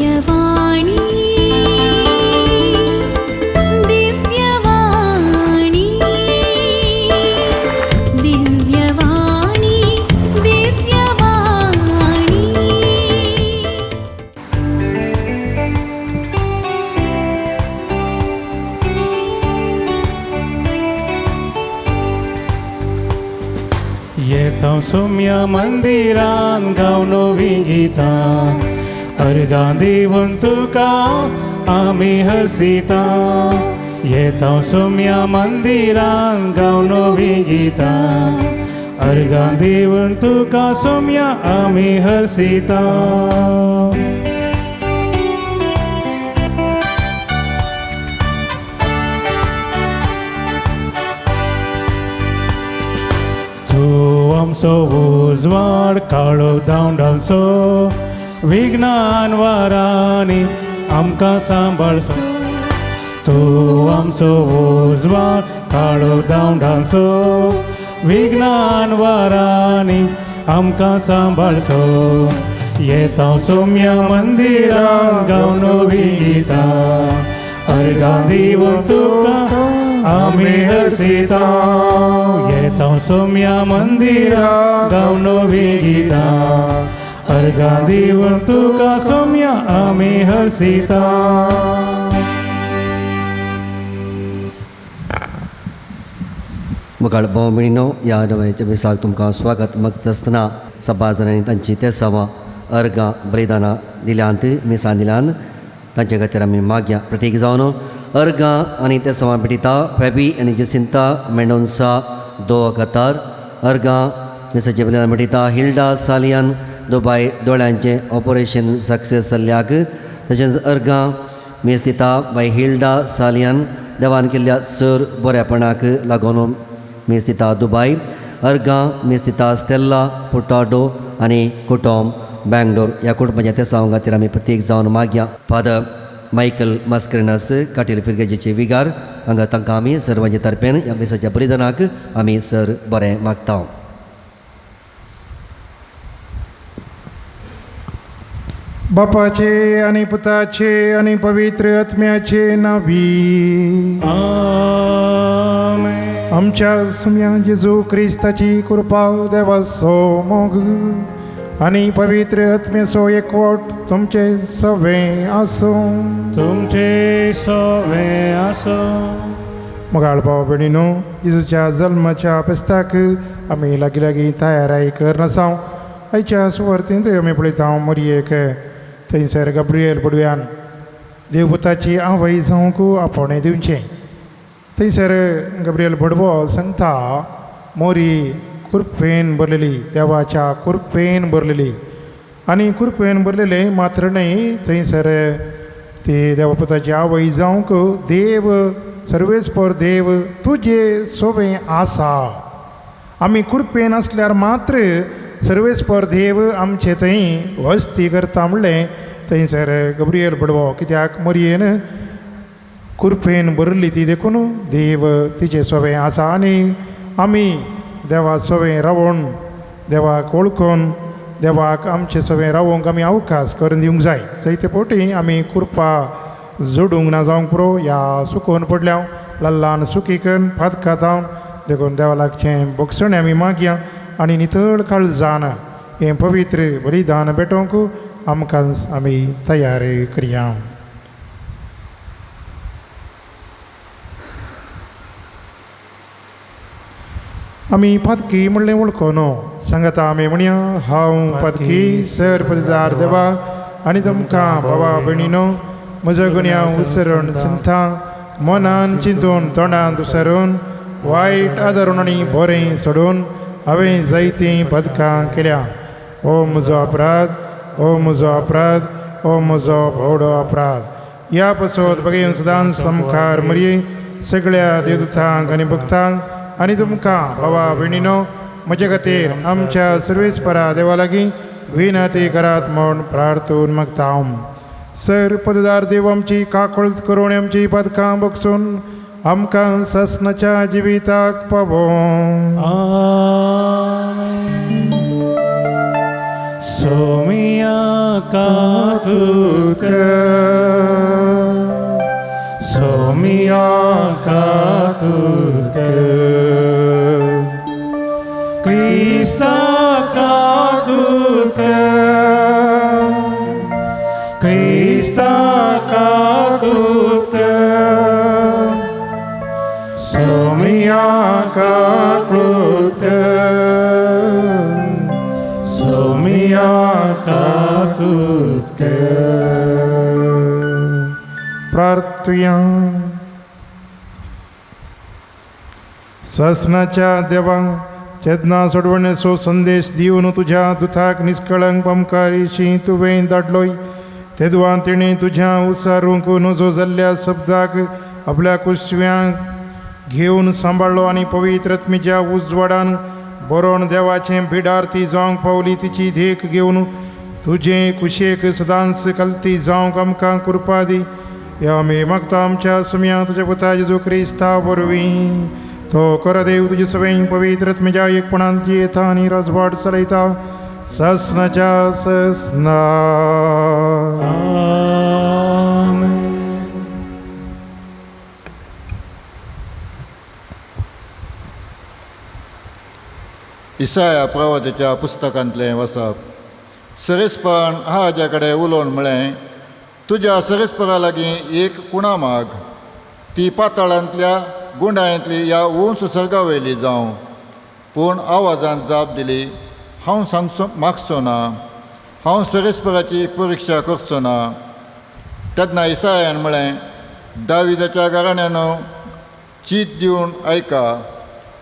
दिव्यवाणी दिव्यवाणी दिव्यवाणी दिव्यवाणी। येता सोम्या मंदिरान गावनो विगीता अर्गां दिवन तुका आमी हर्षिता। येता सोम्या मंदिरान गावनो विगीता अर्गां दिवन तुका सोम्या आमी हर्षिता। आमचो उजवाड काळो धांवडावचो विज्ञान वारांनी आमकां सांबाळचो। तूं आमचो उजवाड काळो धांवडावचो विज्ञान वारांनी आमकां सांबाळचो। येता सोम्या मंदिरान गावनो विगीता अर्गां दिवन तुका आमी हर्षिता। येता सोम्या मंदिरान गावनो विगीता अर्गां दिवन तुका सोम्या आमी हर्षिता। मुखार भाव भयणीनो ह्या नव्याच्या मिसाक तुमकां स्वागत मागता आसतना सभा जाणांनी तांची तेसावां अर्गां बलिदानां दिल्यांत मिसां दिल्यान तांचे खातीर आमी मागया। प्रतीक जावन अर्गां आनी तेसावां भेटयता फेबी आनी जसिंता मेंडोन्सा दोवा कतार। अर्गां मिसाचें बलिदान भेटयता हिल्डा सालियान दुबाय दोळ्यांचें ऑपरेशन सक्सेस जाल्ल्याक। तशेंच अर्गां मीस दिता बाय हिल्डा सालियान देवान केल्ल्या सर बऱ्यापणाक लागून मीस दिता दुबाय। अर्गां मीस दिता स्टेल्ला पुटाडो आनी कुटोम बँगलोर ह्या कुटुंबाच्या तेसांव खातीर आमी प्रत्येक जावन मागया। फादर मायकल मास्करेन्हास काटील फिरगेजीचे विगार हांगा तांकां आमी सर्वांचे तर्फेन ह्या मिसाच्या बलिदानाक आमी सर बरें मागता। बापाचे आनी पुताचे आनी पवित्र आत्म्याचे नावी आमेन। आमच्या सुम्या जेजू क्रिस्ताची कृपा देवाचो मोग आनी पवित्र आत्म्याचो एकवट तुमचे सवे आसूं। तुमचे सवे आसूं। मोगाळ भाव भयणीनो, जेजूच्या जल्माच्या फेस्ताक आमी लागीं लागीं तयाराय करनासांव। आयच्या सुवार्थींत आमी पळयता मोरयेक थंयसर गब्रियल बडव्यान देवपुताची आवय जावंक आपोवणें दिवचें। थंयसर गब्रियल भडवो सांगता मोरी कुरपेन भरलेली, देवाच्या कुरपेन भरलेली आनी कुरपेन भरलेले मात्र न्हय थंयसर ती देवपुताची आवय जावंक देव सर्वेस्पर देव तुजे सोबें आसा। आमी कुरपेन आसल्यार मात्र सर्वेस्पर देव आमचे थंय वस्ती करता म्हणलें थंयसर गब्रियल बडवो। कित्याक मोरयेन कुरपेन भरली ती देखून देव तिचे सोबें आसा आनी आमी देवा सोबें रावोन देवाक वळखून देवाक आमचे सोबें रावोंक आमी अवकाश करून दिवंक जाय। जायते फावटी आमी कुरपा जोडूंक ना जावंक पुरो ह्या सुकोवन पडल्या ल्हान सुकी करून फातखातां देखून देवा लागचें भोगसणें आमी मागया आनी नितळ काळजान हें पवित्र बलिदान भेटोवंक आमकां आमी तयार करया। आमी पातकी म्हणलें वळखो न्हू सांगता आमी म्हणया हांव पातकी सर पददार देवा आनी तुमकां बाबा भयणीनो म्हजो गुन्यांव उसरून सांगता मनान चिंतून तोंडान उसरून वायट आदरून आनी बरें सोडून हांवें जायतीं पदकां केल्या। हो म्हजो अपराध, हो म्हजो अपराध, हो म्हजो व्हडो अपराध। ह्या पसत बगेन सदांच सामकार मरये सगळ्या देवदूतांक आनी भक्तांक आनी तुमकां बाबा भयणीनो म्हजे खातीर आमच्या सर्वेस्परा देवा लागीं विनंती करात म्हूण प्रार्थून मागता हांव। सर पददार देव आमची काकळत करून आमची पदकां बगसून आमकां ससनाच्या जिविताक पावोवं। आमेन। सोमिया काकूत कर, सोमिया काकूत कर, क्रिस्ता काकूत कर, क्रिस्ता काकूत कर, सोमिया काकूत कर, सोमिया काकूत कर। प्रार्थुया। ससनाच्या देवा चेतना सोडवण्याचो संदेश दिवन तुज्या दुथाक निस्कळंक पमकारीशी तुवें धाडलोय तेदवा तिणें तुज्या उसारूंक नजो जाल्ल्या शब्दाक आपल्या कुसव्यांक घेवन सांबाळ्ळो आनी पवित्र आत्म्याच्या उजवाडान बरोवन देवाचें भिडार्थी जावंक पावली तिची देख घेवन तुजें कुशेक सदांच कलती जावंक आमकां कृपा दी। ह्या आमी मागता आमच्या सुम्या तुज्या पुता जेजू क्रिस्ता वरवीं तो कर देव तुजे सवय पवित्र आत्म्याच्या एकपणान जियेता आनी राजवाट चलयता ससनाच्या ससना। आमेन। इसाया प्रवादाच्या पुस्तकांतलें वसप। सरेस्परान हाज्या कडेन उलोवन म्हळें, तुज्या सरेस्परा लागीं एक कुणा माग, ती पाताळांतल्या गुंडायेंतली ह्या उंच सर्गा वयली जावं। पूण आवाजान जाप दिली, हांव सांगचो मागचो ना, हांव सरेस्पराची परिक्षा करचो ना। तेन्ना इसायान म्हळें, दाविदाच्या घराण्यानो चीत दिवन आयका,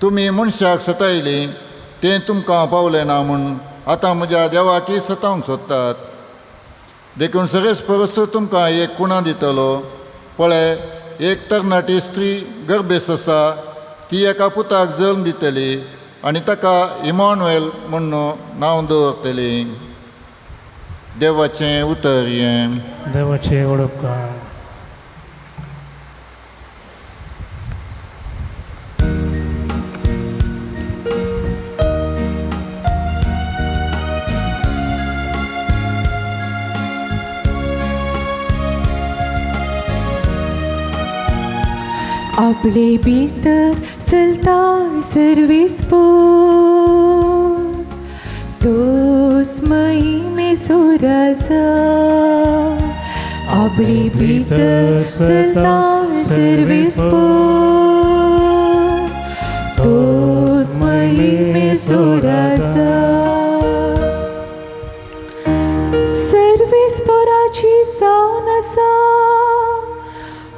तुमी मनशाक सतायलीं तें तुमकां पावलें ना म्हूण आतां म्हज्या देवाकी सतावंक सोदतात। देखून सरेस परस तुमकां एक कुणा दितलो, पळय एक तरणाटी स्त्री गर्भेस्त आसा, ती एका पुताक जल्म दितली आनी ताका इमानुएल म्हूण नांव दवरतली। देवाचें उतर हें। देवाचें वडपकार। आपले भितर चलता सर्वीस पोर तोस महिमेचो राजा। आपले भितर चलता सर्वीस पोर तोस महिमेचो राजा। सर्वीस पोराची जावन आसा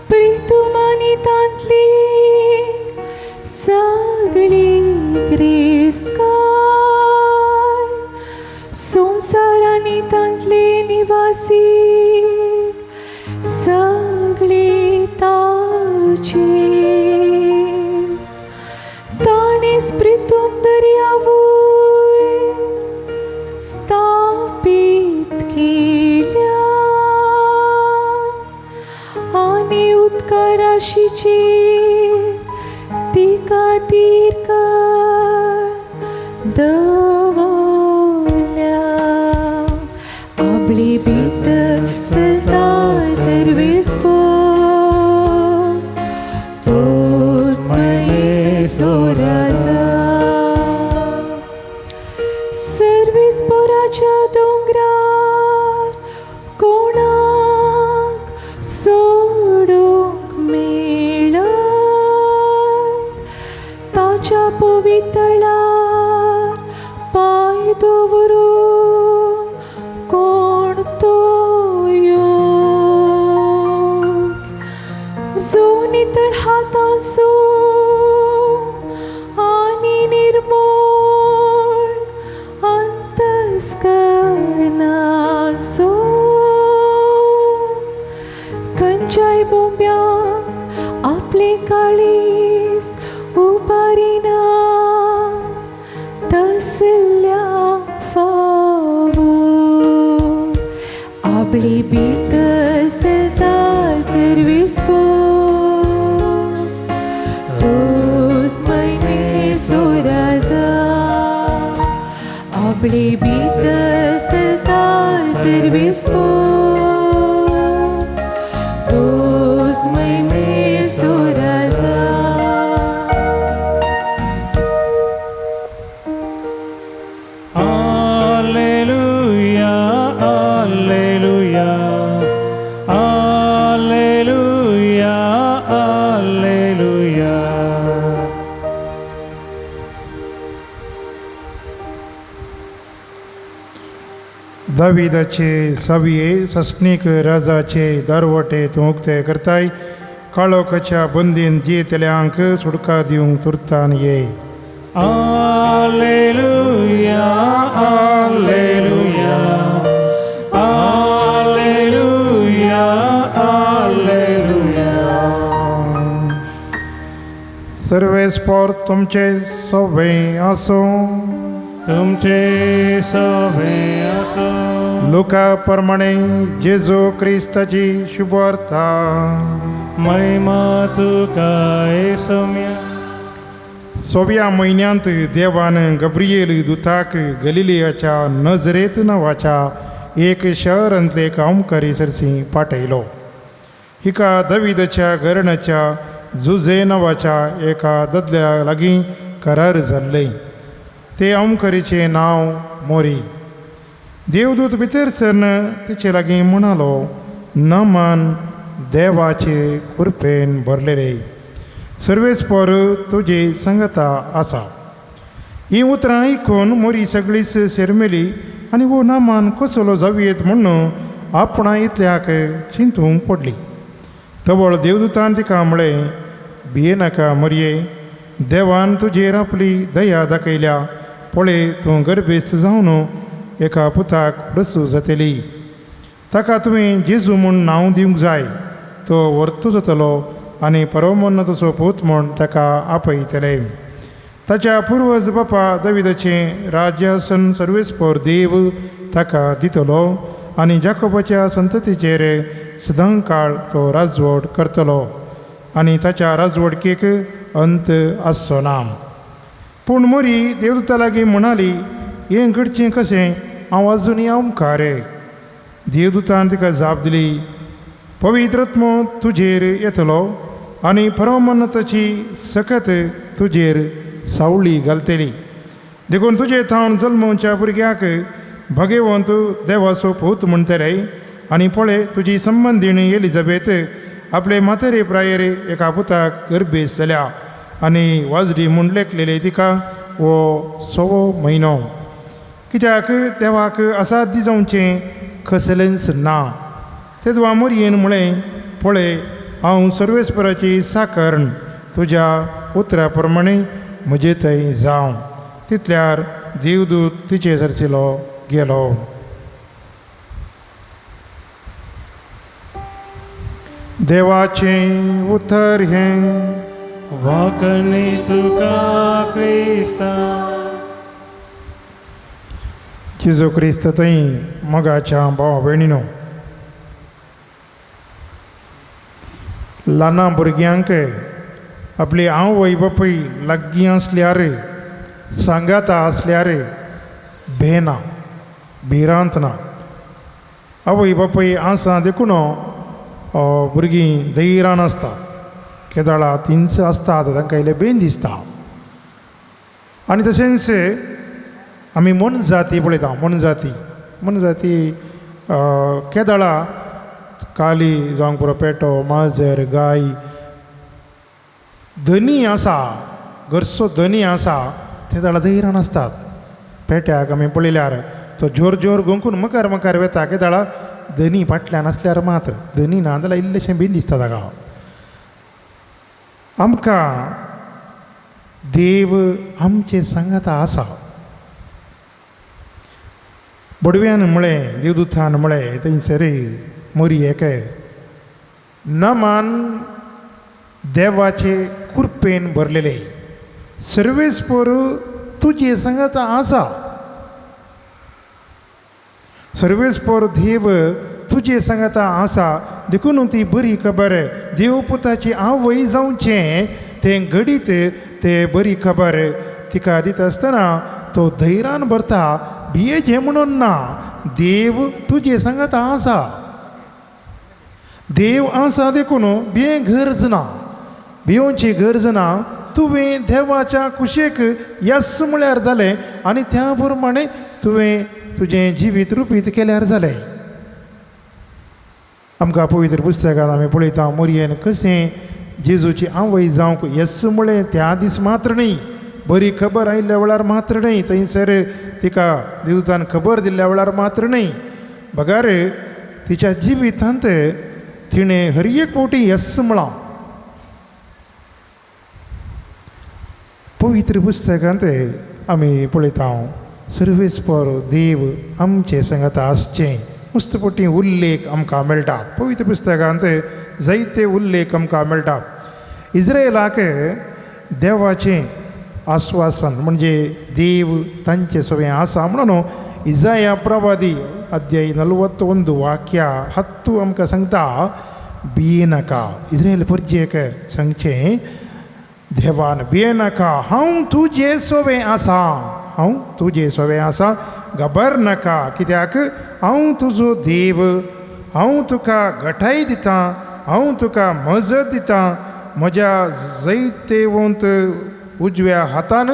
प्रितुमानी तांतली सगळी ग्रेस्तकाय संवसारांनी तांतले निवासी सगळे ताचेच। ताणें प्रितूम दर्यावूय स्थापीत केल्या आनी उदकाराशीची तिका तीरकार दवरल्या। आपले भितर चलता सर्वीस पोर तोस महिमेचो राजा। सर्वीस पोराच्या दोंगरार कोणाक सोडूंक मेळत ताच्या पवितळार पांय दवरूंक कोण तो योग जो नितळ हातांचो आनी निर्मोळ अंतस्करणाचो खंयच्याय बोंब्यांक आपलें काळीज उबारिना तसल्यांक फावो। आपले भितर चलता सर्वीस पोर तोस महिमेचो राजा। आपले भितर चलता सर्वीस दाविदाचे सवये सस्नीक राजाचे दरवटे तूं उक्ते करताय काळोखाच्या बंदीन जियेतल्यांक सुटका दिवंक तुर्तान ये. Alleluia, alleluia, alleluia, alleluia. सर्वेस्पोर तुमचे सवे आसूं. तुमचे सवे आसो. लुका प्रमाणे जेजू क्रिस्ताची शुभवार्ता. महिमा तुका येसोम्या. सोव्या म्हयन्यांत देवान गब्रिएल दुताक गलिलियाच्या नजरेत नांवाच्या एक शहरांतले कामकारी सरसी पाठयलो. हिका दविदाच्या घराण्याच्या जुझे नांवाच्या एका दादल्या लागीं करार जाल्लें. ते अमकरीचें नांव मोरी. देवदूत भितर सरन तिचे लागीं म्हणालो, नमन देवाचे कृपेन भरलेले, सर्वेस्पोर तुजे संगता आसा. हीं उतरां आयकून मोरी सगळीच शेरमेली आनी हो नामान कसलो जावयेत म्हणून आपणा इतल्याक चिंतूंक पडली. तवळ देवदूतान तिका म्हळें, भियेनाका मोरये, देवान तुजेर आपली दया दाखयल्या. पळय, तूं गर्भेस्त जावन एका पुताक प्रसूत जातली. ताका तुवें जेजू म्हूण नांव दिवंक जाय. तो वर्तू जातलो आनी परमोन्नताचो पूत म्हूण ताका आपयतले. ताच्या पुर्वज बापा दाविदाचें राज्यासन सर्वेस्पोर देव ताका दितलो आनी जाकोबाच्या संततीचेर सदां काळ तो राजवट करतलो आनी ताच्या राजवटकेक अंत आसचो ना. पूण मोरी देवदूता लागीं म्हणाली, हें घडचें कशें? हांव आजुनूय अमकार. देवदूतान तिका जाप दिली, पवित्र आत्मो तुजेर येतलो आनी परमोन्नताची सकत तुजेर सावळी घालतली. देखून तुजे थावन जल्मच्या भुरग्याक भगेवंत देवाचो पूत म्हणटले. आनी पळय, तुजी संबंदीणी एलिझाबेथ आपले म्हातारे प्रायेर एका पुताक गर्भेस्त जाल्या आनी वाजडी म्हूण लेखलेले तिका हो सवो म्हयनो. कित्याक देवाक असाध्य जावचें कसलेंच ना. तेदवा मोरयेन म्हळें, पळय, हांव सर्वेस्पराची साकरण, तुज्या उतरा प्रमाणे म्हजे थंय जावं. तितल्यार देवदूत तिचे सरसिलो गेलो. देवाचें उतर हें. वाकणी तुका क्रिस्ता. जेजू क्रिस्त थंय मोगाच्या भावा भयणीनो, ल्हाना भुरग्यांक आपली आवय बापूय लागीं आसल्यार, सांगाता आसल्यार भेना, भिरांत ना. आवय बापूय आसा देखून भुरगीं धैर्यान आसता. केदळा तींच आसता तांकां इल्लें बेन दिसता. आनी तशेंच आमी मोनजाती पळयता. मोनजाती मोनजाती केदळा काली जावंक पुरो, पेटो, माजर, गाय, धनी आसा, घरचो धनी आसा ते जाल्यार धैर्यान आसतात. पेट्याक आमी पळयल्यार तो जोर जोर गोंकून मुखार मुखार वेता. केदळा धनी फाटल्यान आसल्यार मात, धनी ना जाल्यार इल्लेशें बीन दिसता ताका. आमकां देव आमचे सांगाता आसा. बडव्यान म्हळें, देवदूतान म्हळें थंयसर मोरयेक, नमान देवाचे कृपेन भरलेले, सर्वेस्पोर तुजे सांगाता आसा. सर्वेस्पोर देव तुजे सांगाता आसा. देखून ती बरी खबर देवपुताची आवय जावचें तें घडीत ते बरी खबर तिका दिता आसतना तो धैर्यान भरता. भियेचें म्हणून ना, देव तुजे सांगाता आसा. देव आसा देखून भिये गरज ना, भियोवची गरज ना. तुवें देवाच्या कुशेक यस म्हळ्यार जालें आनी त्या प्रमाणे तुवें तुजें जिवीत रुपीत केल्यार जालें. आमकां पवित्र पुस्तकांत आमी पळयता मोरयेन कशें जेजूची आवय जावंक येस म्हळें त्या दीस मात्र न्ही, बरी खबर आयिल्ल्या वेळार मात्र न्ही, थंयसर तिका देवतान खबर दिल्ल्या वेळार मात्र न्ही, बगार तिच्या जिवितांत तिणें हर एक फावटी येस म्हळां. पवित्र पुस्तकांत आमी पळयता सर्वेस्पर देव आमचे सांगाता आसचें मस्त पटी उल्लेख आमकां मेळटा. पवित्र पुस्तकांत जायते उल्लेख आमकां मेळटा. इस्रायलाक देवाचें आस्वासन म्हणजे देव तांचे सगळें आसा म्हणून इजाया प्रवादी अध्याय 41 वाक्य 10 आमकां सांगता, भियेनाका. इस्रायल परजेक सांगचें देवान भियेनाका, हांव तुजे सोवें आसा, हांव तुजे सोवें आसा, घाबर नाका, कित्याक हांव तुजो देव, हांव तुका घटाय दितां, हांव तुका मजत दितां, म्हज्या जैतेवंत उजव्या हातान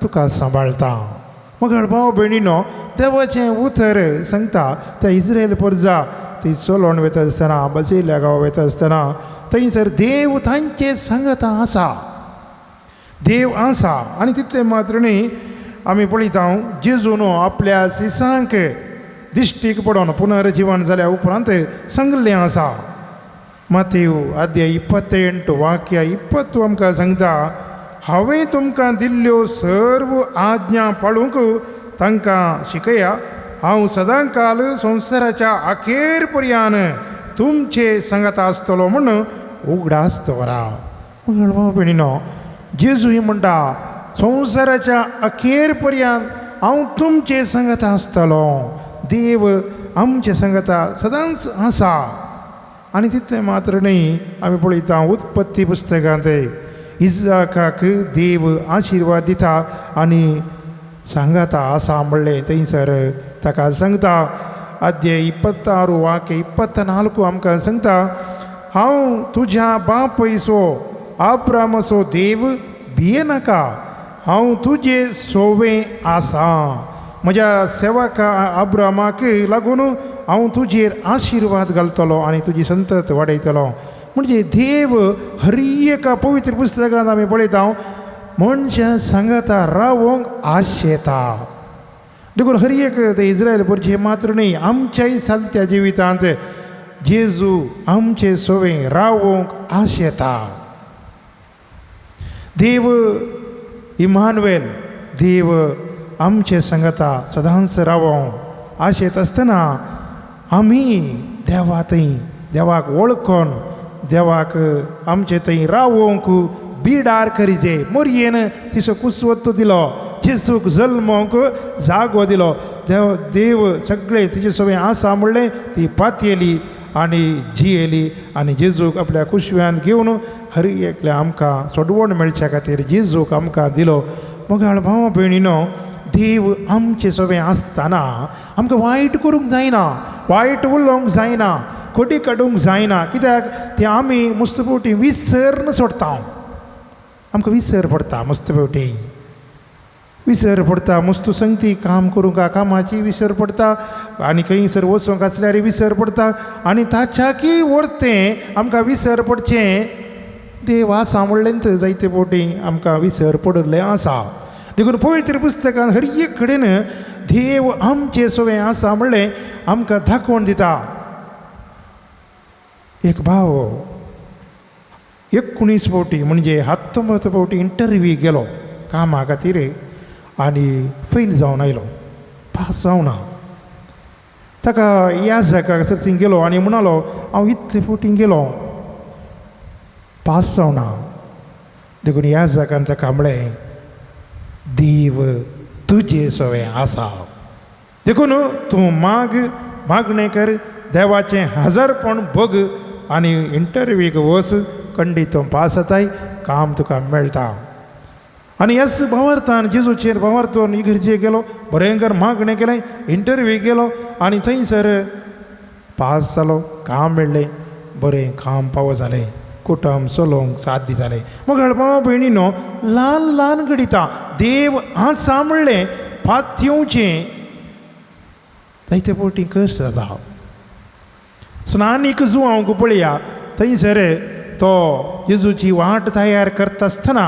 तुका सांबाळटा. मगळ भाव भयणीनो, देवाचें उतर सांगता त्या इस्रायल परजा ती चलोवन वता आसतना, बसिल्ल्या गांव वता आसतना थंयसर देव तांचे सांगता आसा, देव आसा. आनी तितलें मात्र न्ही, आमी पळयता जेजून आपल्या सिसांक दिश्टीक पडोवन पुनर्जिवन जाल्या उपरांत सांगलें आसा. मातेव अध्याय 28 वाक्य 20 आमकां सांगता, हांवें तुमकां दिल्ल्यो सर्व आज्ञा पाळूंक तांकां शिकया, हांव सदांकाल संवसाराच्या अखेर पर्यान तुमचे सांगाता आसतलो म्हूण उगडास दवरा. भाव भयणीनो, जेजू ही म्हणटा संवसाराच्या अखेर पर्यंत हांव तुमचे सांगाता आसतलो. देव आमचे सांगाता सदांच आसा. आनी तितलें मात्र न्ही, आमी पळयता उत्पत्ती पुस्तकांत इजाकाक देव आशिर्वाद दिता आनी सांगाता आसा म्हणलें थंयसर ताका सांगता. अध्याय 26 वाक्य 24 आमकां सांगता, हांव तुज्या बापयचो आब्रामाचो देव, भियेनाका, हांव तुजे सोवें आसा, म्हज्या सेवका आब्रामाक लागून हांव तुजेर आशिर्वाद घालतलो आनी तुजी संतत वाडयतलो. म्हणजे देव हर एका पवित्र पुस्तकांत आमी पळयता मनशां सांगाता रावोंक आशेता. देखून हर एक ते इस्रायल भुरगे मात्र न्ही, आमच्याय सालत्या जिवितांत जेजू आमचे सोवें रावोंक आशेता. देव इमानुएल, देव आमचे सांगाता सदांच रावोंक आशेत आसतना आमी देवा थंय देवाक वळखोन देवाक आमचे थंय रावोंक बिडार करिजे. मोरयेन तिचो कुसवत्तो दिलो, जेजूक जल्मोंक जागो दिलो. देव देव सगळें तिचे सगळें आसा म्हणलें ती पातयेली आनी जियेली आनी जेजूक आपल्या कुशव्यान घेवन हर एकल्या आमकां सोडवण मेळच्या खातीर जेजूक आमकां दिलो. मोगाळ भाव भयणीनो, देव आमचे सगळें आसतना आमकां वायट करूंक जायना, वायट उलोवंक जायना, खोटी काडूंक जायना, कित्याक ते आमी मस्त फावटी विसर्न सोडटा. आमकां विसर पडटा, मस्त फावटी विसर पडटा, मस्त संगती काम करूंक कामाची विसर पडटा आनी खंयसर वचूंक आसल्यार विसर पडटा आनी ताच्याकी वरतें आमकां विसर पडचें देव आसा म्हणलें जायते फावटी आमकां विसर पडिल्लें आसा. देखून पवित्र पुस्तकान हर एक कडेन देव आमचें सगळें आसा म्हणलें आमकां दाखोवन दिता. एक भाव 19 फावटी म्हणजे 19 फावटी इंटरव्यू गेलो कामा खातीर आनी फेल जावन आयलो, पास जावना. ताका याजका थंय गेलो आनी म्हणालो हांव इतले फावटी गेलो पास जावना. देखून याजकान ताका म्हळें देव तुजे सगळें आसा, देखून तूं माग, मागणें कर, देवाचें हजारपण बग आनी इंटरव्यूक वच, कंडी तूं पास जाताय, काम तुका मेळटा. आनी ह्याच भावार्थान जेजूचेर भावार्थान इगर्जेक गेलो, भयंकर मागणें केलें, इंटरव्यू गेलो आनी थंयसर पास जालो, काम मेळ्ळें, बरें काम पावो जालें, कुटुंब चलोवंक साध्य जालें. मग भाव भयणीनो, ल्हान ल्हान घडितां देव आसा म्हणलें पातयेवचें जायते फावटी कश्ट जाता. स्नानीक जुवांक पळया, थंयसर तो जेजूची वाट तयार करता आसतना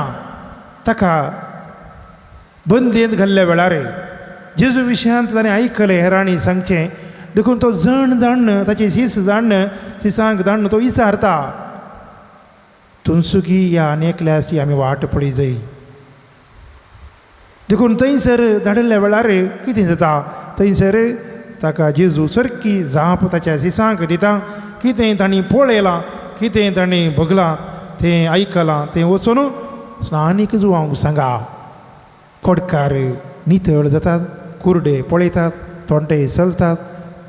ताका बंदेंत घाल्ल्या वेळार जेजू विशयांत ताणें आयकलें हेरांनी सांगचें, देखून तो जण जाण ताची शीस जाण शिसांक जाण तो इसारता तुमसुकी ह्या आनी एकल्यासी आमी वाट पळय जाय. देखून थंयसर धाडिल्ल्या वेळार कितें जाता थंयसर ताका जेजू सारकी जाप ताच्या शिसांक दिता. कितें तांणी पळयलां कितें तांणी भोगलां तें आयकलां तें वचून स्नानीक जुवांक सांगा. कोडकार नितळ जातात, कुर्डे पळयतात, तोंडे चलतात,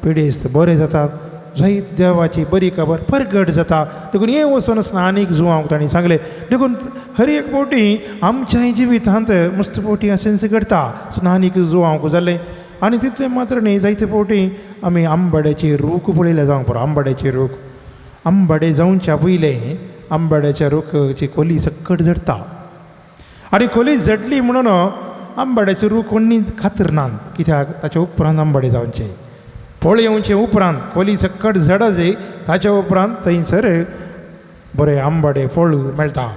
पिडेस्त बरे जातात, जायत देवाची बरी खबर परगट जाता. देखून हें वचून स्नानीक जुवांक तांणी सांगलें. देखून हर एक फावटी आमच्याय जिवितांत मस्त फावटी अशेंच घडटा स्नानीक जुवांक जालें. आनी तितलें मात्र न्ही जायते फावटी आमी आंबाड्याचे रूख पळयले जावंक पुरो. आंबाड्याचे रूख आंबाडे जावच्या पयलें आंबाड्याच्या रुखाची कोली सकट झडटा आनी कोली झडली म्हणून आंबाड्याचे रूख कोणी खातरनात कित्याक ताच्या उपरांत आंबाडे जावचे फळ येवचे उपरांत कोली सकट झड जाय ताच्या उपरांत थंयसर बरें आंबाडे फळ मेळटा.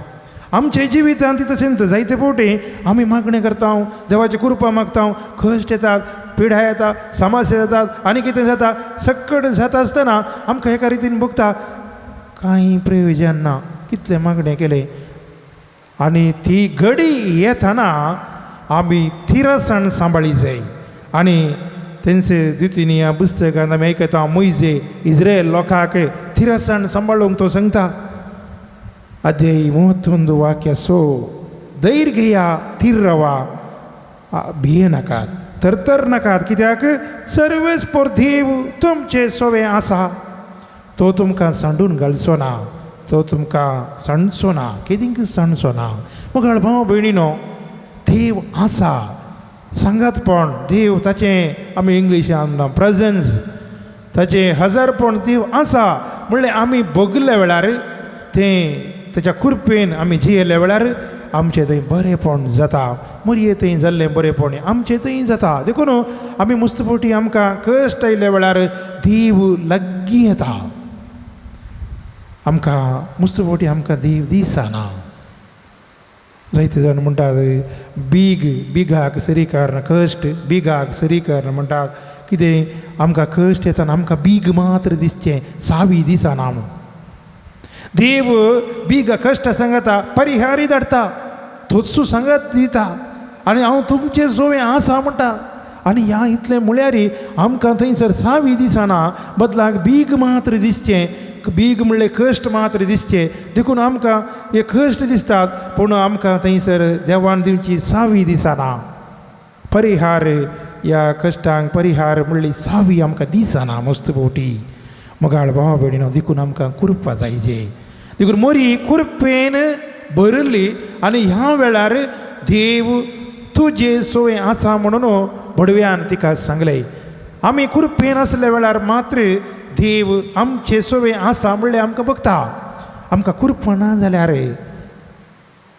आमच्या जिवितांत तशेंच जायते फावटी आमी मागणें करता, देवाची कृपा मागता, कश्ट येतात, पिढा येता, समस्या जातात आनी कितें जाता सकट जाता आसतना आमकां एका रितीन भोगता कांय प्रयोजन ना, कितलें मागणें केलें. आनी ती घडी येतना आमी थिरसाण सांबाळी जाय. आनी तेंचे द्वितीय ह्या पुस्तकांत आमी आयकता मोयजे इस्रायल लोकांक थिरसाण सांबाळूंक तो सांगता. अध्याय 31 वाक्य सो धैर्य घेया, थीर रावा, भिये नाकात, तरतर नाकात, कित्याक सर्वेस्पर देव तुमचे सोवे आसा. तो तुमकां सांडून घालचो ना, तो तुमकां सांडचो ना, केदींक सांडचो ना. मग भाव भयणीनो देव आसा सांगातपण देव ताचें आमी इंग्लिशान म्हणटा प्रेजन्स ताचें हजारपण देव आसा म्हणल्यार आमी भोगल्या वेळार तें ताच्या कृपेन आमी जियेल्ल्या वेळार आमचें थंय बरेंपण जाता. मरये थंय जाल्लें बरेंपण आमचें थंय जाता. देखून आमी मस्त फावटी आमकां कश्ट आयिल्ल्या वेळार देव लागीं येता. आमकां मस्त फावटी आमकां देव दिसना. जायते जाण म्हणटात बीग बिगाक सरी कारण कश्ट बिगाक सरी कारण म्हणटात कितें आमकां कश्ट येतना आमकां बीग मात्र दिसचें सावी दिसना म्हूण. देव बीग कश्ट सांगता परिहारी धाडटा, थोत्सू सांगत दिता आनी हांव तुमचें जोवें आसा म्हणटा. आनी ह्या इतलें म्हळ्यार आमकां थंयसर सावी दिसना, बदलाक बीग मात्र दिसचें, बीग म्हणलें कश्ट मात्र दिसचें. देखून आमकां हे कश्ट दिसतात पूण आमकां थंयसर देवान दिवची सावी दिसना. परिहार ह्या कश्टांक परिहार म्हणली सावी आमकां दिसना मस्त फावटी. मगाळ भावा भयणीनो देखून आमकां कृपा जायचे. देखून मोरी कृपेन भरिल्ली आनी ह्या वेळार देव तुजे सोय आसा म्हणून बडव्यान तिका सांगलें. आमी कृपेन आसल्या वेळार मात्र देव आमचे सोवे आसा म्हणल्यार आमकां बघता. आमकां कृपा ना जाल्यार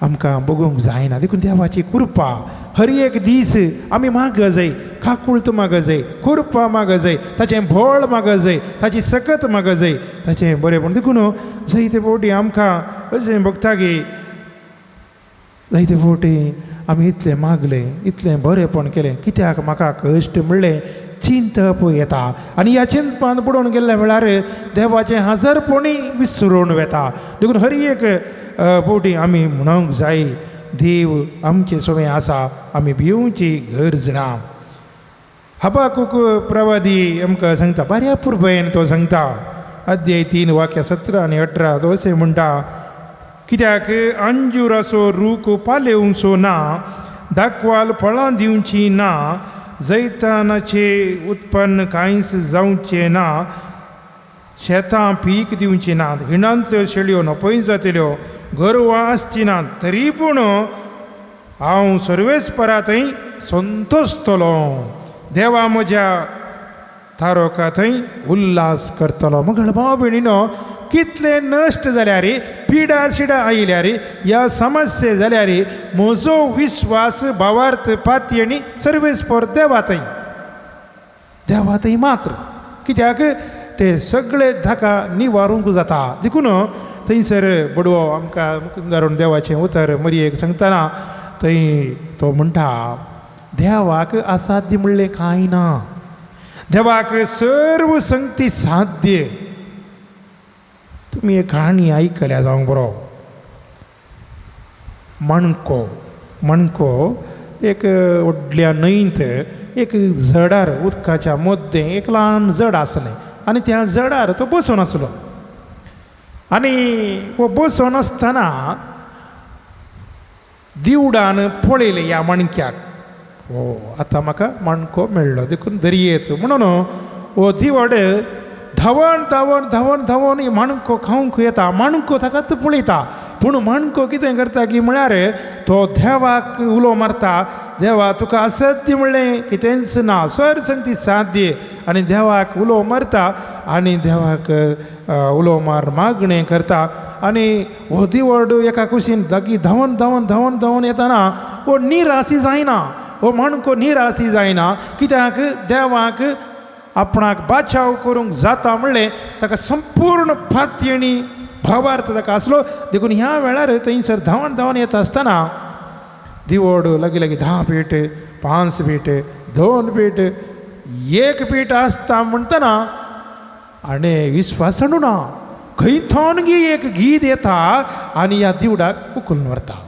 आमकां बघूंक जायना. देखून देवाची कृपा हर एक दीस आमी माग जाय, काकुळत माग जाय, कृपा माग जाय, ताचें भोळ माग जाय, ताची सकत माग जाय, ताचें बरेंपण. देखून जायते फावटी आमकां अशें भोगता की जायते फावटी आमी इतलें मागलें, इतलें बरेंपण केलें, कित्याक म्हाका कश्ट म्हणलें चिंतप येता. आनी ह्या चिंतपान बुडोवन गेल्ल्या वेळार देवाचें हजारपणी विसरून वेता. देखून हर एक फावटी आमी म्हणूंक जाय देव आमचें सोवें आसा, आमी भिवची गरज ना. हबाकूक प्रवादी आमकां सांगता बऱ्या पुर्बेन तो सांगता अध्याय 3 वाक्य 17 आनी 18 तो अशें म्हणटा कित्याक अंजुराचो रूख पालेवचो ना, दाखवाल फळां दिवची ना, जैतानाचे उत्पन्न कांयच जावचें ना, शेतां पीक दिवची नात, हिणांतल्यो शेळयो नपय जातल्यो, गोरवां आसची नात, तरी पूण हांव सर्वेस्परा थंय संतोशतलो, देवा म्हज्या तारोका थंय उल्हास करतलो. मग भाव भयणीनो कितले नश्ट जाल्यार, पिडा शिडा आयल्यार, ह्या समस्या जाल्यार म्हजो विस्वास भावार्थ पातयेणी सर्वेस्पर देवा थंय, देवा थंय मात्र. कित्याक ते सगळे धाका निवारूंक जाता. देखून थंयसर बडवो आमकां मुकुंदारून देवाचें उतर मरयेक सांगतना थंय तो म्हणटा देवाक असाध्य म्हणलें कांय ना. देवाक सर्व संगती साध्य. तुमी एक काणी आयकल्या जावंक बरो. मणको मणको एक व्हडल्या न्हंयत एक झडार उदकाच्या मद्दें एक ल्हान झड आसलें आनी त्या झडार तो बसून आसलो. आनी हो बसून आसतना दिवडान पळयलें ह्या मणक्याक, हो आतां म्हाका मणको मेळ्ळो देखून दर्येत म्हणून हो दिवड धांवन धांवन धांवन धांवन माणको खावंक येता. माणको ताकाच पळयता, पूण माणको कितें करता की म्हळ्यार तो देवाक उलो मारता, देवा तुका असाध्य म्हणलें कितेंच ना, सर संगती साध्य. आनी देवाक उलो मारता आनी देवाक उलो मार मागणें करता. आनी हो दिवड एका कुशीन लागीं धांवन धांवन धांवन धांवन येताना हो निराशी जायना, हो माणको निराशी जायना, कित्याक देवाक आपणाक बाचाव करूंक जाता म्हणलें ताका संपूर्ण फातयेणी भावार्थ ताका आसलो. देखून ह्या वेळार थंयसर धांवन धांवन येता आसतना दिवड लागीं लागीं 10 फीट 5 फीट 2 फीट 1 फीट आसता म्हणटना आनी विस्वास ना खंय थोन गी एक गीत येता आनी ह्या दिवडाक उखलून व्हरता.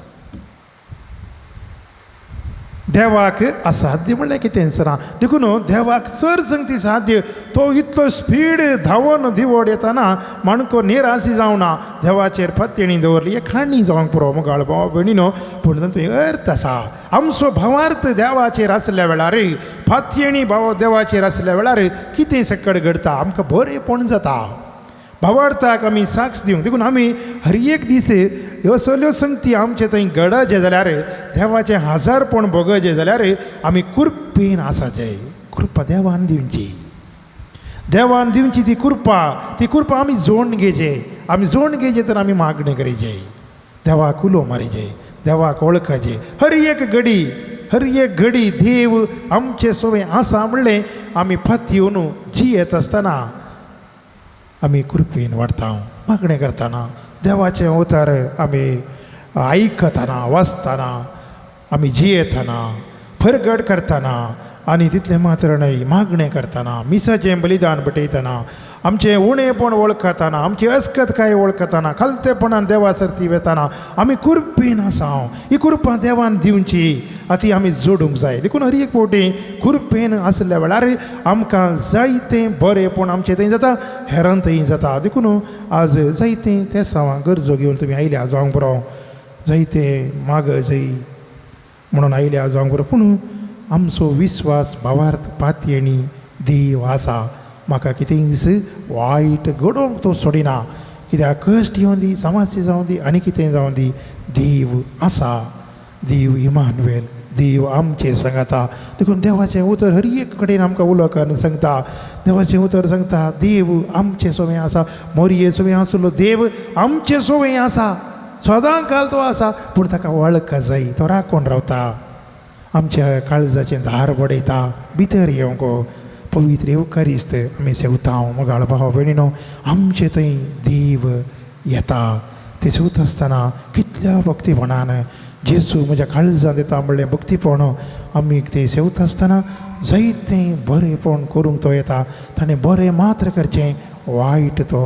देवाक असाध्य म्हणल्यार कितेंच ना. देखून देवाक सर संगती साध्य. तो इतलो स्पीड धांवन दिवड येताना माणको निराशी जावना, देवाचेर पत्तेणी दवरली. एक खाणी जावंक पुरो मुगाळ भाव भयणीनो, पूण तातूंत अर्थ आसा. आमचो भावार्थ देवाचेर आसल्या वेळार, फातयेणी भाव देवाचेर आसल्या वेळार कितें सकट घडता, आमकां बरेंपण जाता. भावार्थाक आमी साक्ष दिवंक. देखून आमी हर एक दीस ह्यो सगल्यो संगती आमचे थंय घडचे जाल्यार, देवाचें हजारपण भोगचें जाल्यार आमी कृपेन आसाचे. कृपा देवान दिवची, देवान दिवची ती कृपा, ती कृपा आमी जोडून घेवचे. आमी जोडून घेवचे तर आमी मागणें करीचे, देवाक उलो मारीचे, देवाक वळखाचे. हर एक घडी, हर एक घडी देव आमचे सोवे आसा म्हणलें आमी फातयेवन जियेत आसतना आमी कृपेन वाडटा. मागणें करतना, देवाचें उतर आमी आयकतना, वाचतना, आमी जियेतना, फरगड करतना, आनी तितलें मात्र न्हय मागणें करतना, मिसाचें बलिदान भेटयतना, आमचें उणेपण वळखतना, आमची अस्कतकाय वळखतना, खालतेपणान देवा सर्ती वेतना आमी कृपेन आसा. ही कृपा देवान दिवची, आतां आमी जोडूंक जाय. देखून हर एक फावटी कृपेन आसल्या वेळार आमकां जायतें बरेंपण आमचें थंय जाता, हेरान थंय जाता. देखून आज जायतें तें सवां गरजो घेवन तुमी आयल्या जावंक पुरो, जायते माग जाय म्हणून आयल्या जावंक पुरो. पूण आमचो विस्वास भावार्थ पातयेणी देव आसा, म्हाका कितेंच वायट घडोवंक तो सोडिना. कित्याक कश्ट येवं दी, समस्या जावं दी, आनी कितें जावं दी, देव आसा, देव इमानुएल, देव आमचें सांगता. देखून देवाचें उतर हर एक कडेन आमकां उलो करून सांगता. देवाचें उतर सांगता देव आमचें सोवें आसा. मोरये सोवें आसलो देव आमचें सोवें आसा, सदां काल तो आसा. पूण ताका वळख जाय, तो राखून रावता, आमच्या काळजाचें दार बडयता, भितर येवंक. पवित्र येवकारिस्त आमी सेवता. मोगाळ भाव भयणीनो, आमचे थंय देव येता. ते सेवता आसतना कितल्या भक्तीपणान जेजू म्हज्या काळजांत येता म्हणलें भक्तीपण आमी ते सेवता आसतना जायतें बरेंपण करूंक तो येता. ताणें बरें मात्र करचें, वायट तो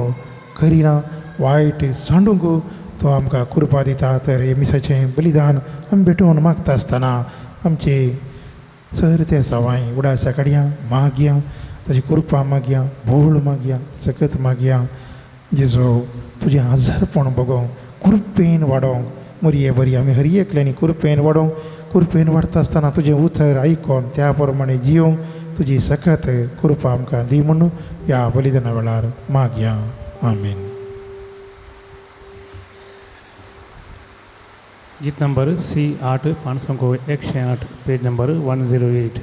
करिना, वायट सांडूंक तो आमकां कृपा दिता. तर हे मिसाचें बलिदान आमी भेटोवन मागता आसतना आमचे सर ते सवाय उडासा काडया, मागया, ताजी कृपा मागया, भोळ मागया, सकत मागया. जेजो तुजें हजारपण बगोवंक, कृपेन वाडोवंक मोरये बरी आमी हर एकल्यांनी कृपेन वाडोवंक. कृपेन वाडटा आसतना तुजें उतर आयकोन त्या प्रमाणे जियोंक तुजी सकत कृपा आमकां दी म्हणून ह्या बलिदाना वेळार मागया. आमीन. गीत नंबर सी 8 508, पेज नंबर 108.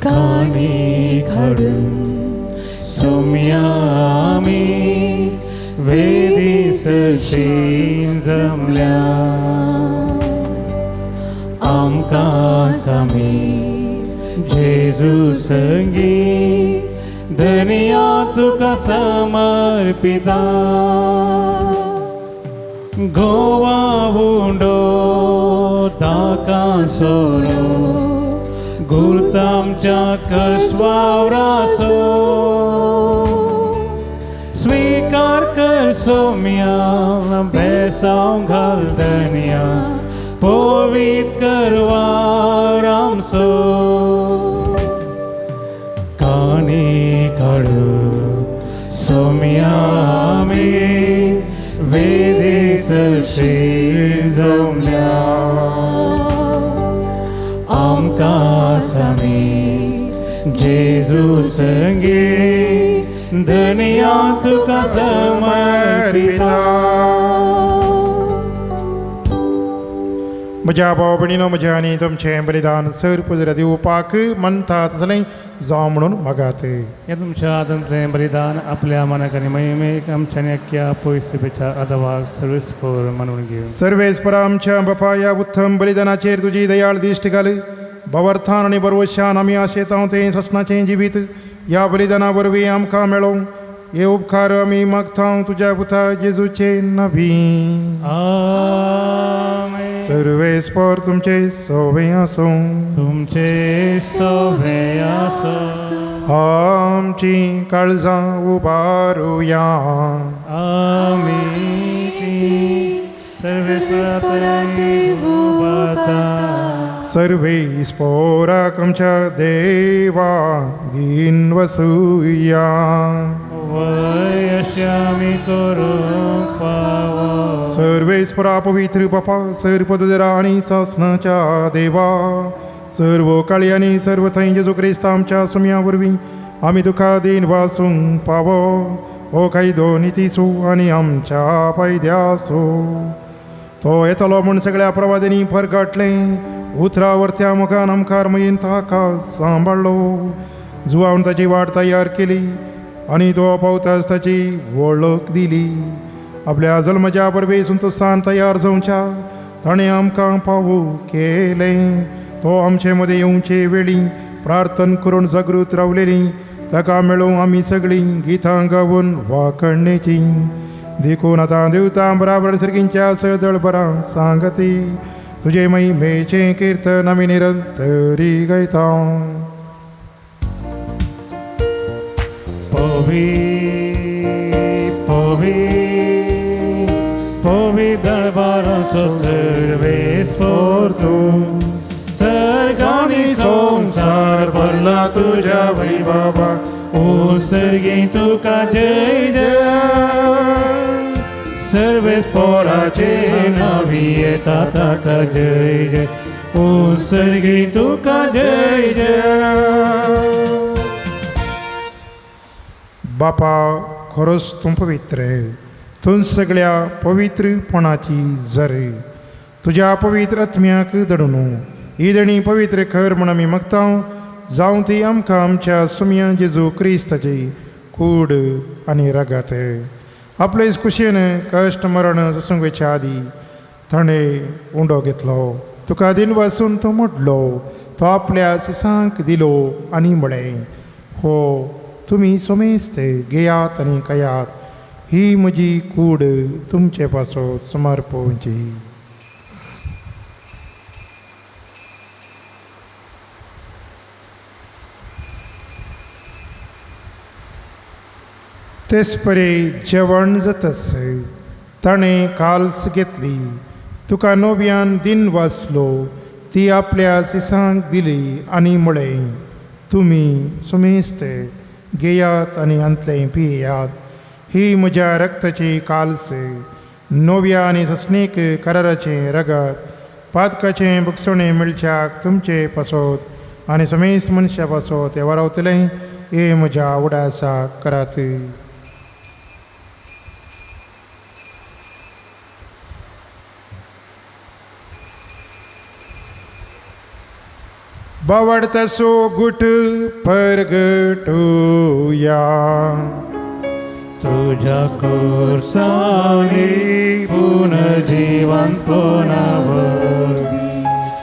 काणी घडून सोम्यामी वेदी सशी जमल्या, आमकां सामी जेजू संगी धनिया तुका समर्पिता. गोवा उंडो ताका सोरो गुरतामच्या कसवावरासो स्वीकार कर सोम्या बेसांव घाल धन्या पवित करवार आमचो काणी काडू सोम्या आमी वेदी सरशी जमल्या आमकां सामी जेजू संगी धन्या तुका समर्पिता. म्हज्या भाव भयणीनो म्हज्या आनी तुमचें बलिदान सर पुजरा दिवपाक म्हणटा तसलें जावं म्हणून मागात. हे तुमच्या हातांतलें बलिदान आपल्या मनाक आनी महिमेक आमच्या आनी अख्ख्या पयसुपेच्या आदावाक सर्वेस्पर मानून घेवन सर्वेस्परा आमच्या बापा ह्या उत्तम बलिदानाचेर तुजी दयाळ दिश्ट घाल. भवर्थान आनी बरवशान आमी आशेतांव तें ससनाचें जिवीत ह्या बलिदाना वरवीं आमकां मेळों. हे उपकार आमी मागता तुज्या पुता जेजूचे नवी. आमेन. सर्वेस्पर तुमचे सवे आसूं. तुमचे सवे आसूं. आमची काळजां उबारुया. आमी सर्वेस्परा उबारता. सर्वेस्पोराक आमच्या देवा दीन वसुया. वयश्यामी करूंक फावो. सर्वेस्परा पवित्र बापा सर्व पदरा आनी सासनाच्या देवा सर्व काळी आनी सर्व थंय जेजू क्रिस्त आमच्या सुम्या वरवीं आमी तुका दीन वासूंक पावो. हो कायदो नितीसो आनी आमच्या फायद्यासो तो येतलो म्हूण सगळ्या प्रवाद्यांनी परगटलें. उतरा वरत्या मुखान आमकार मयेन ताका सांबाळ्ळो. जुवावन ताची वाट तयार केली आनी तो पावताच ताची वळख दिली. आपल्या जल्माच्या परबे संतोषान तयार जावच्या ताणें आमकां पावू केलें. तो आमचे मदें येवचे वेळी प्रार्थन करून जागृत रावलेली ताका मेळूं आमी सगळीं गितां गावन वाखणेची. देखून आतां देवतां बराबर सर्गींच्या सदळ बरां सांगती तुजे महिमेचें किर्तन आमी निरंतरी गायता. पवी पवी पवी दरबाराचो सर्वेस्पर तूं सर्गानी संसार भरला तुज्या वैभवा उत्सर्गी तुका जय जय सर्वेस्पराचे नावी येता ताका जय जय उत्सर्गी तुका जय जय. बापा खरोच तूं पवित्र तूं सगळ्या पवित्रपणाची जर तुज्या पवित्र आत्म्याक दडून ही देणी पवित्र खर म्हूण आमी मागता. जावं ती आमकां आमच्या सुम्या जेजू क्रिस्ताची कूड आनी रगत. आपलेच कुशीन कश्ट मरण सोंसुंक आदी ताणें उंडो घेतलो. तुका दिन वासून तो मोडलो. तो आपल्या सिसांक दिलो आनी म्हळें हो तुमी सोमेस्त घेयात आनी खायात. ही म्हजी कूड तुमचे पासत समर्पोवची. तेच परी जेवण जातस ताणें काल्स घेतली. तुका नव्यान दिन वाचलो. ती आपल्या सिसांक दिली आनी म्हळें तुमी सुमेस्त घेयात आनी हांतलें पियात. ही म्हज्या रक्ताची काल्स नव्या आनी सस्नीक कराराचें रगत पातकाचें भोगसणें मेळच्याक तुमचे पासत आनी समेस्त मनशा पासत हें वारावतलें. हे म्हज्या उडासा करात. बावडतसो गुट परगटुया. तुझ्या कोर्सानी पुनर्जीवन पुनवर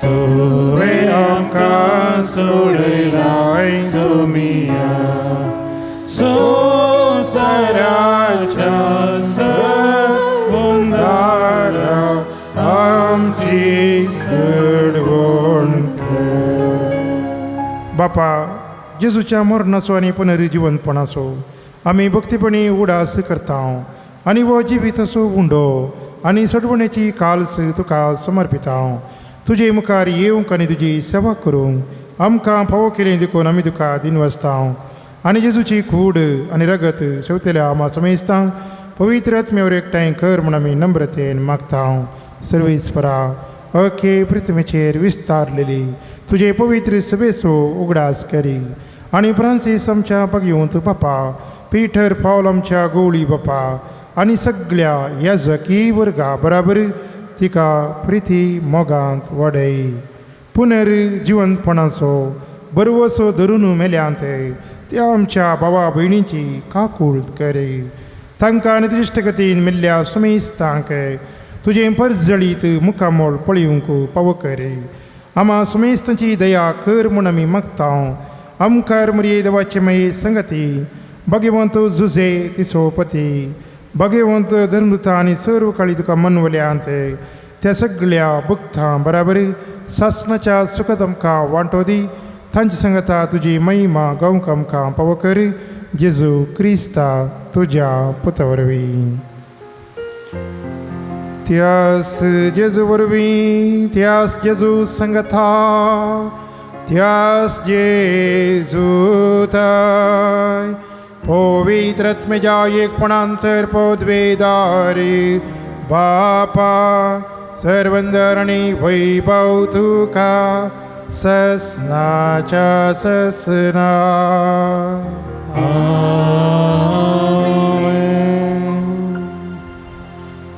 तुवें आमकां सोडयलाय सोमिया संवसाराच्या बापा जेजूच्या मरणाचो आनी पुनर्जिवंतपणाचो आमी भक्तीपणी उडास करता आनी हो जिविताचो उंडो आनी सोडवणेची काल्स तुका समर्पिता. तुजे मुखार येवंक आनी तुजी सेवा करूंक आमकां फावो केली देखून आमी तुका दिनवासता आनी जेजूची कूड आनी रगत शेवतेल्या आमा समेस्तांक पवित्र आत्म्यावर एकठांय कर म्हूण आमी नम्रतेन मागता. सर्वेस्परा अखे पृथ्वीचेर विस्तारलेली तुजे पवित्र सभेचो उगडास करी आनी फ्रांसीस आमच्या बगयवंत बापा, पीटर पावल आमच्या गवळी बापा आनी सगळ्या याजकी वर्गा बराबर तिका प्रिती मोगांत वाडय. पुनर्जिवंतपणाचो बरवसो धरून मेल्यांत त्या आमच्या भावा भयणीची काकूळ करी. तांकां आनी तुजे मेल्ल्या सुमेस्तांक तुजें परजळीत मुखामोळ पळयोवंक पावो करी. आमा सुमेस्तांची दया कर म्हूण आमी मागता. आमकार मुरये देवाचे मये संगती भगवंत जुझे तिसो पती भगवंत धर्मदूता आनी सर्व काळी तुका मनवल्यांत त्या सगळ्या भक्तां बराबर सासनाच्या सुखद आमकां वांटो दी. तांची संगता तुजी महिमा गावंक आमकां पावो कर. जेजू क्रिस्ता तुज्या पुता वरवीं. त्यास जेजू वरवीं, त्यास जेजू संगता, त्यास जेजू ताय पवित्र आत्म्याच्या एकपणान सर पदवेदारी बापा सर्वंदर आनी वैभव तुका ससनाच्या ससना.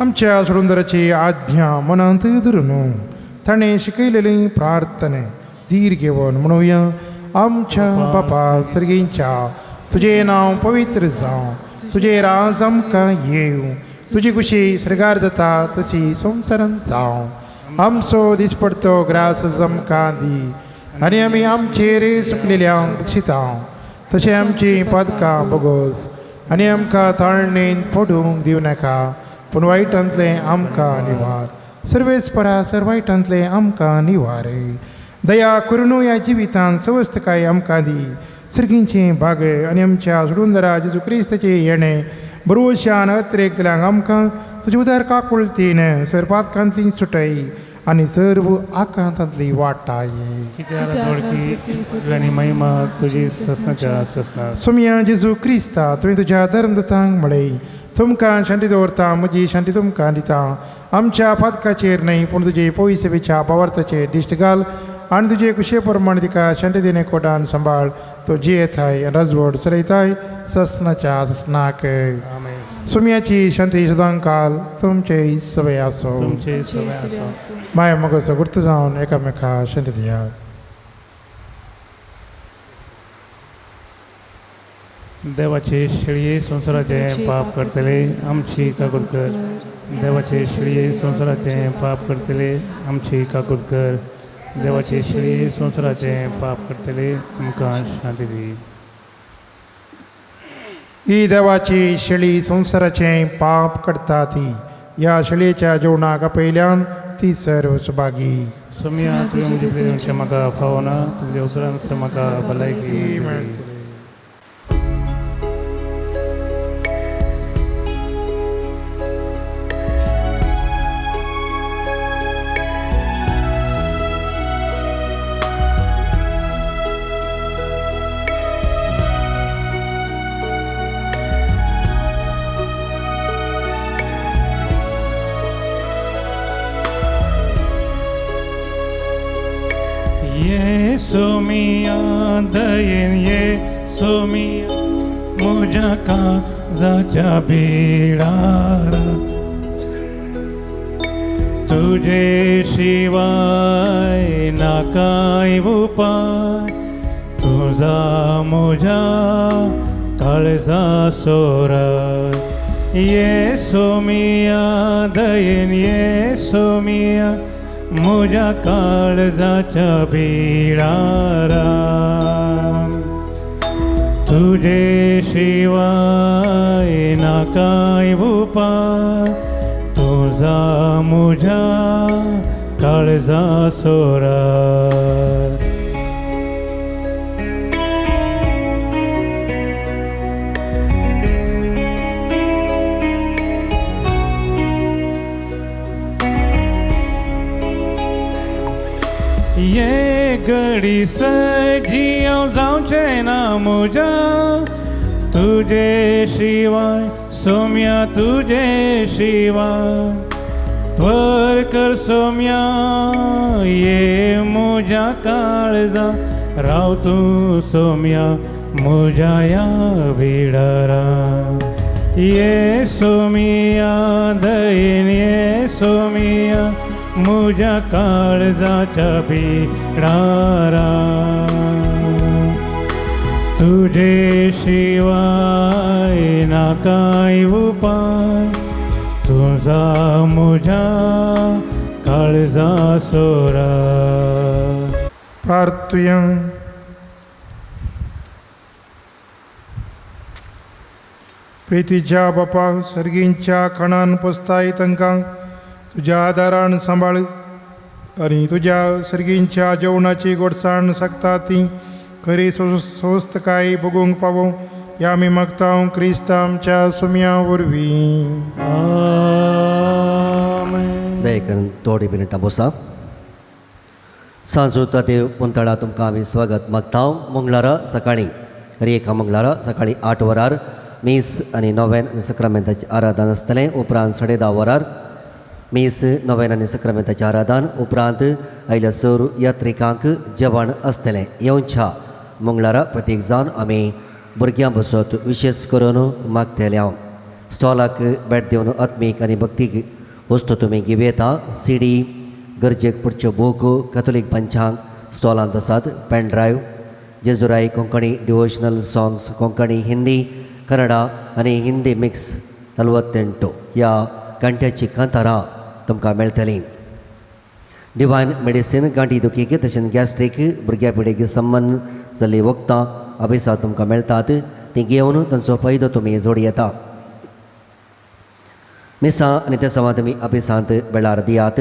आमच्या सुरुंदराची आज्ञा मनांत धरून ताणें शिकयलेली प्रार्थने धीर घेवन म्हणुया. आमच्या बापा सर्गींच्या तुजें नांव पवित्र जावं, तुजें राज आमकां येवं, तुजी खुशी सर्गार जाता तशी संवसारांत जावं. आमचो दिसपडतो ग्रास आमकां दी आनी आमी आमचेर सुकलेल्यांक बक्षिता तशें आमचीं पादकां बोगोस आनी आमकां ताळणेन पडूंक दिवं नाका, पूण वायटांतलें आमकां निवार. सर्वेस्परा सर वायटांतलें आमकां निवार. दया करून ह्या जिवितान सवस्तकाय आमकां दी. सर्गींचें भाग आनी आमच्या सुडुंदरा जेजू क्रिस्ताचें येणें बरोवशान अत्रेकतल्यांक आमकां तुजे उदार काकुळतीन सर पातकांतली सुटय आनी सर्व आकांतांतली वाटाय. कित्याक महिमा तुजी ससनाच्या ससना. सोमया जेजू क्रिस्ता तुवें तुज्या धर्मदूतांक म्हळें तुमकां शांती दवरता, म्हजी शांती तुमकां दिता. आमच्या पातकाचेर न्हय पूण तुजे पयसवेच्या भावार्थाचेर दिश्ट घाल आनी तुजे कुशे प्रमाण तिका शांती दिणे कोटान सांबाळ. तो जियेताय राजवड चलयताय ससनाच्या ससनाक. सोमयाची शांती सदांकाल तुमचे सवय आसो. तुमचे सवय आसो. माया मोगाचो गुर्त जावन एकामेका शांती दियात. देवाचे शेळये संवसाराचें पाप करतले आमची काकूत कर. देवाचे शेळये संवसाराचें पाप करतले आमची काकूत कर. देवाचे शेळये संवसाराचें पाप करतले आमकां शांती दी. ही देवाची शेळी संवसाराचें पाप करता ती ह्या शेळयेच्या जेवणाक आपयल्यान ती सर्व सुभागी. सोमया तुवें म्हजे प्रेरणेचें म्हाका फावना, तुमच्या उतरांत म्हाका भलायकी मेळटली. सोमिया दयेन ये सोमिया म्हज्या काळजाच्या बिळारा तुजे शिवाय ना कांय उपाय, तुजा म्हज्या काळजा सोरा. ये सोमिया दयेन ये सोमिया म्हज्या काळजाच्या बिळारा तुजे शिवाय ना कांय उपाय, तुजा म्हज्या काळजा सोरा. घडी सजियो जावचें ना म्हज्या तुजे शिवाय सोम्या तुजे शिवाय त्वर कर सोम्या ये म्हज्या काळजा राव तूं सोम्या म्हज्या ह्या बिडारा ये सोमिया दयेन ये सोमिया म्हज्या काळजाच्या बिडारा तुजे शिवाय ना कांय उपाय तुझा म्हज्या काळजा सोरा. प्रार्थुया. प्रितीच्या बापा सर्गींच्या खणान पोसताय तांकां तुज्या आदारान सांबाळ आनी तुज्या सर्गींच्या जेवणाची गोडसाण सांगता ती खरी संस्थकाय बगूंक पावो ह्या आमी मागता क्रिस्त आमच्या सुम्या वरवीं. आमेन. दया करून थोडी मिनटां बसा. सांजो देव पुंतळा तुमकां आमी स्वागत मागता. मंगळारा सकाळीं हर एका मंगळारा सकाळीं 8 वरार मीस आनी नोवेन आनी सक्रामेंताचें आराधन आसतलें. उपरांत 10:30 वरार मीस नोवेन आनी सक्रामेंताचें आराधन. उपरांत आयल्या सोर यात्रिकांक जेवण आसतलें. येवच्या मंगळारा प्रत्येक जावन आमी भुरग्यां बसत विशेश करून मागतले. हांव स्टॉलाक भेट दिवन आत्मीक आनी भक्तीक वस्तू तुमी घेवं येता. सीडी गरजेक पडच्यो बूक कॅथोलीक पंचांग स्टॉलांत आसात. Pen drive Jejurai Konkani devotional songs Konkani Hindi Kannada आनी हिंदी मिक्स 48 ह्या घंट्याची कांतारां तुमकां मेळटलीं. डिवायन मेडिसीन गांठी दुखीक तशेंच गॅस्ट्रीक भुरग्या पिडेक संबंद जाल्लीं वखदां अभ्यासांत तुमकां मेळटात. तीं घेवन तांचो फायदो तुमी जोड येता. मिसां आनी त्या सवां तुमी अभ्यासांत वेळार दियात.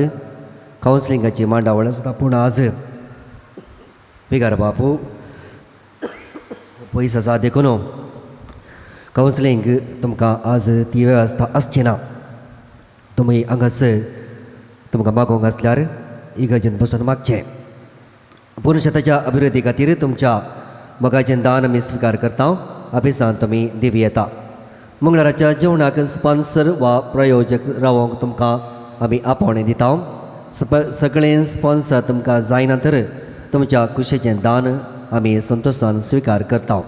कावन्सिलिंगाची मांडावळ आसता पूण आज विगार बापू पयस आसा देखून कावन्सिलींग तुमकां आज ती वेवस्था आसची ना. तुमी हांगासर तुमकां मागोवंक आसल्यार इगर्जेन बसून मागचें. पुरुशताच्या अभिवृद्धी खातीर तुमच्या मोगाचें दान आमी स्विकार करता. अभिसान तुमी दिवं येता. मंगळाराच्या जेवणाक स्पॉन्सर वा प्रयोजक रावोंक तुमकां आमी आपोवणें दिता. सगळें स्पॉन्सर तुमकां जायना तर तुमच्या कुशेचें दान आमी संतोशान स्विकार करता.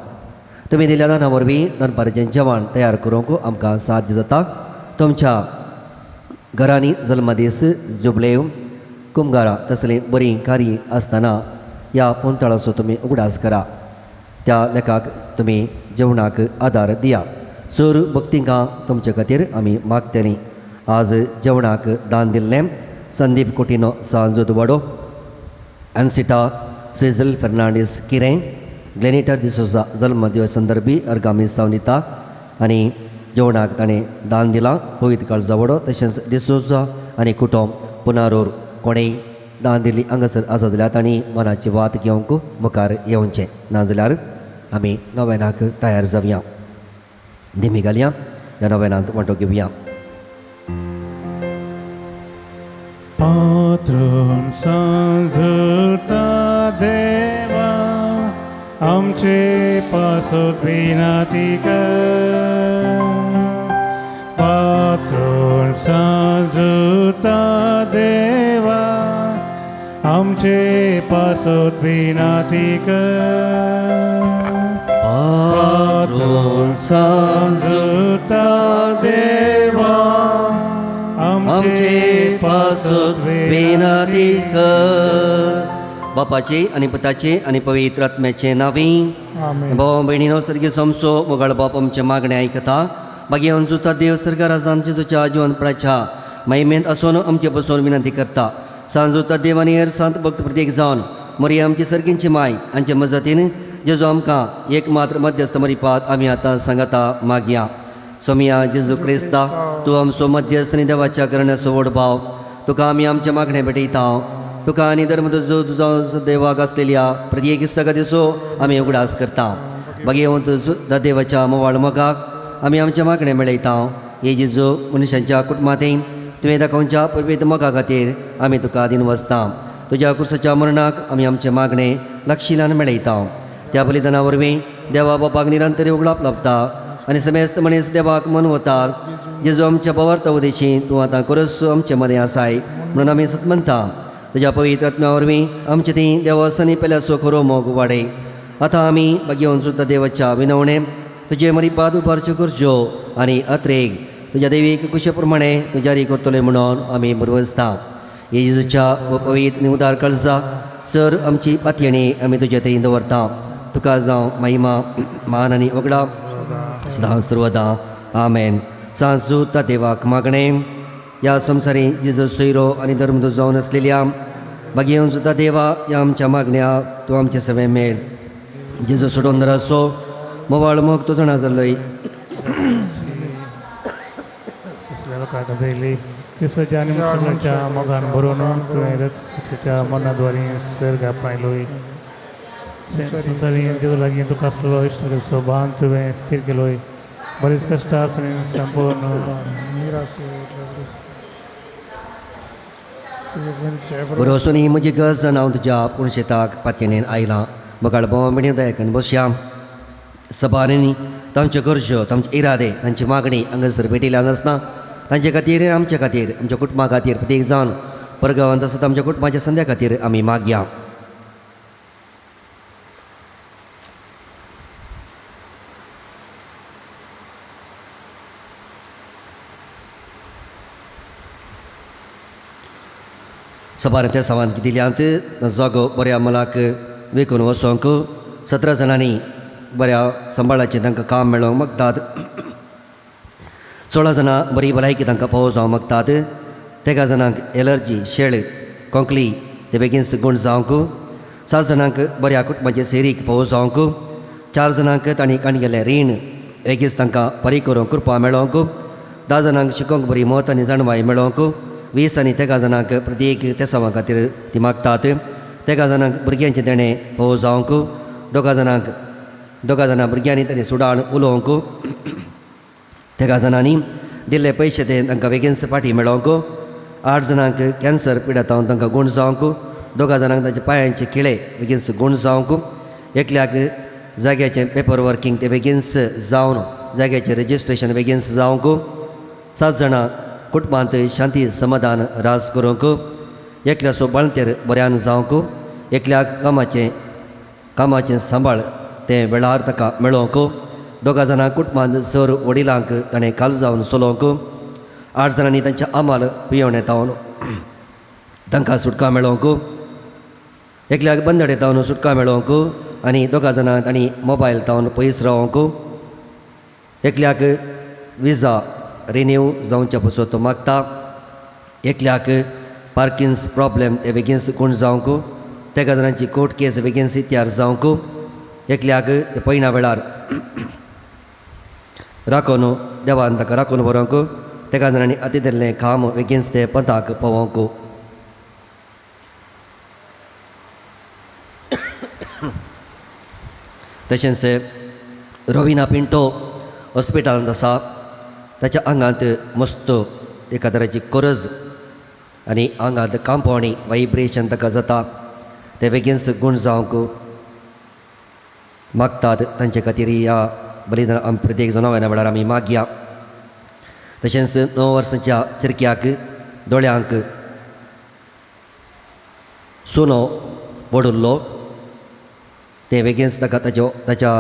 तुमी दिल्या दाना वरवीं दनपारचें जेवण तयार करूंक आमकां साध्य जाता. तुमच्या घरांनी जल्मदीस जुबलेव कुमगारां तसलीं बरीं कार्य आसतना ह्या पोंतळाचो तुमी उगडास करा. त्या लेखाक तुमी जेवणाक आदार दिया. सोर भक्तिंकां तुमचे खातीर आमी मागतलीं. आज जेवणाक दान दिल्लें संदीप कोटिनो सांजोद वाडो एन्सिटा स्विझल फर्नांडीस किरें ग्लेनिटा डिसोजा जल्मदिवस संदर्भी अर्गामी सावन दिता आनी जेवणाक ताणें दान दिलां. पवित्र काळजा वडो तशेंच डिसोजा आनी कुटुंब पुनारोर कोणेय दान दिल्ली हांगासर आसा जाल्यार तांणी मनाची वात घेवंक मुखार येवचें. नाजाल्यार आमी नव्यानाक तयार जावया. दिमी घालया ह्या नव्यानांत वांटो घेवया. पात्रून सांजुता देवा आमचे पासत विनाती कर. पात्रून सांजुता देवा आमचे पासत विनाती कर. पात्रून सांजुता देवा आमचे पासत विनंती कर. बापाचे आनी पुताचे आनी पवित्र आत्म्याचे नांवी. आमेन. भाव भयणीनो सर्गी सोमसो मोगाळ बाप आमचें मागणें आयकता. मागीर अंजुता देव सर्गा राजान जेजूच्या जिवनपणाच्या महिमेंत आसून आमचे बसून विनंती करता. सांजुता देव आनी हेर सांत भक्त प्रत्येक जावन मोरया आमची सर्गींची माय हांचे मजतीन जेजू आमकां एक मात्र मध्यस्थ मरिपात आमी आतां सांगाता मागया. सोमिया जेजू क्रिस्ता तूं आमचो मध्यस्थ आनी देवाच्या करण्याचो व्हड भाव. तुका आमी आमचें मागणें भेटयता. तुका आनी धर्म तुजो तुजो देवाक आसलेल्या प्रत्येक इस्ताका दिसो आमी उगडास करता. मागीर तुजो देवाच्या मोवाळ मोगाक आमी आमचें मागणें मेळयता. हे जेजू मनशांच्या कुटुंबांत तुवें दाखोवच्या परबेत मोगा खातीर आमी तुका दिनवसता. तुज्या कुर्साच्या मरणाक आमी आमचें मागणें लक्षिल्यान मेळयता. त्या बलिदाना वरवीं देवा बापाक निरंतर उगडाप लाबता आनी समेस्त मनीस देवाक मनवता. जेजू आमच्या पवार्थ उदेशी तूं आतां कोरस आमचे मदें आसाय म्हणून आमी सतमनता. तुज्या पवित्र आत्म्या वरवीं आमचे ती देवस्थानी पेल्याचो खरो मोग वाडय. आतां आमी भाग्यवंत सुद्दां देवाच्या विनवणे तुजे मरिपाद उबारच्यो करच्यो आनी अत्रेक तुज्या देवीक कुशे प्रमाणे तूं जारी करतले म्हणून आमी बरवसता. जेजूच्या पवित्र आनी उदार कळसा सर आमची पातयेणी आमी तुजे थंय दवरता. तुका जावं महिमा मान आनी वगडा सदां सर्वदा. आमेन. सांजू त्या देवाक मागणें ह्या संवसारी जेजू सोयरो आनी धर्मदूत जावन आसलेल्या भाग्यवंत सुद्दां देवा ह्या आमच्या मागण्या तूं आमचें सगळें मेळ. जेजू सोडोंदराचो मोवाळ मोग तूं जाणा जाल्लोय. लोकांक जायली क्रिस्ताच्या आनी मुसलमानच्या मोगान भरून तुवें रक्ताच्या मरणाद्वारे सर्ग आपणायलोय. संवसारी जेजू लागीं तुका आसलेलो इश्टागतीचो बांद तुवें स्थीर केलोय. बरेच कश्ट आसून संपूर्ण बरो वस्तूंनी म्हजी गरज जावन हांव तुज्या पुणशेताक पातयेणेन आयलां. बगाड भोव मिणी दयाकन बसया. सभारांनी तांच्यो गरज्यो तांचे इरादे तांची मागणी हांगासर भेटिल्ल्यान नासना तांचे खातीर आनी आमचे खातीर आमच्या कुटुंबा खातीर प्रत्येक जावन परगांवांत तसोच आमच्या कुटुंबाच्या संद्या खातीर आमी मागया. सभार त्या सवान दिल्यांत जागो बऱ्या मलाक विकून वचोंक 17 जाणांनी बऱ्या सांबाळाचें तांकां काम मेळोवंक मागतात. 16 जाणां बरी भलायकी तांकां पावो जावंक मागतात. 13 जाणांक एलर्जी शेळ खोंकली ते बेगीन गुण जावंक. 7 जाणांक बऱ्या कुटुंबाचे सेरीक पावो जावंक. 4 जाणांक तांणी काणी गेल्लें रीण बेगीन तांकां परी करूंक कृपा मेळोवंक. 10 जाणांक शिकोवंक बरी मत आनी जाणवाय मेळोवंक. 20 आनी 13 जाणांक प्रत्येक तेसांवा खातीर ती मागतात. 13 जाणांक भुरग्यांचें देणें पावो जावंक. 2 जाणां भुरग्यांनी तांणी सुडान उलोवंक. 13 जाणांनी दिल्ले पयशे ते तांकां बेगीन फाटीं मेळोवंक. 8 जाणांक कॅन्सर पिडा जावन तांकां गूण जावंक. 2 जाणांक तांच्या पांयांचे किळे बेगीन गूण जावंक. एकल्याक जाग्याचें पेपर वर्किंग ते बेगीन जावन जाग्याचें रजिस्ट्रेशन बेगीन जावंक. 7 जाणां कुटुंबांत शांती समाधान राज करूंक. एकल्याचो बाळंतेर बऱ्यान जावंक. एकल्याक कामाचें सांबाळ तें वेळार ताका मेळोवंक. 2 जाणां कुटुंबांत सर वडिलांक ताणें काल जावन चलोवंक. 8 जाणांनी तांच्या आमाल पियोवणें तावन तांकां सुटका मेळोवंक. एकल्याक बंदडे तावन सुटका मेळोवंक आनी 2 जाणां तांणी मोबायल तावन पयस रावंक. एकल्याक विजा रिन्यू जावच्या पसून तो मागता. एकल्याक पार्किन्स प्रॉब्लेम ते बेगीन कोण जावंक. 13 जाणांची कोर्ट केस बेगीन तयार जावंक. एकल्याक ते पयना वेळार राखून देवान ताका राखून व्हरूंक. 13 जाणांनी हाती धरलें काम बेगीन ते पंथाक पावोवंक. तशेंच रविना पिंटो हॉस्पिटलांत आसा. ताच्या आंगांत मस्त एका तराची करज आनी आंगांत कांपवणी वायब्रेशन ताका जाता. ते बेगीन गूण जावंक मागतात. तांचे खातीर ह्या बलिदान आमी प्रत्येक जनावरां वेळार आमी मागया. तशेंच 9 वर्सांच्या चिरक्याक दोळ्यांक सुनो पडिल्लो तें बेगीनच ताका ताच्या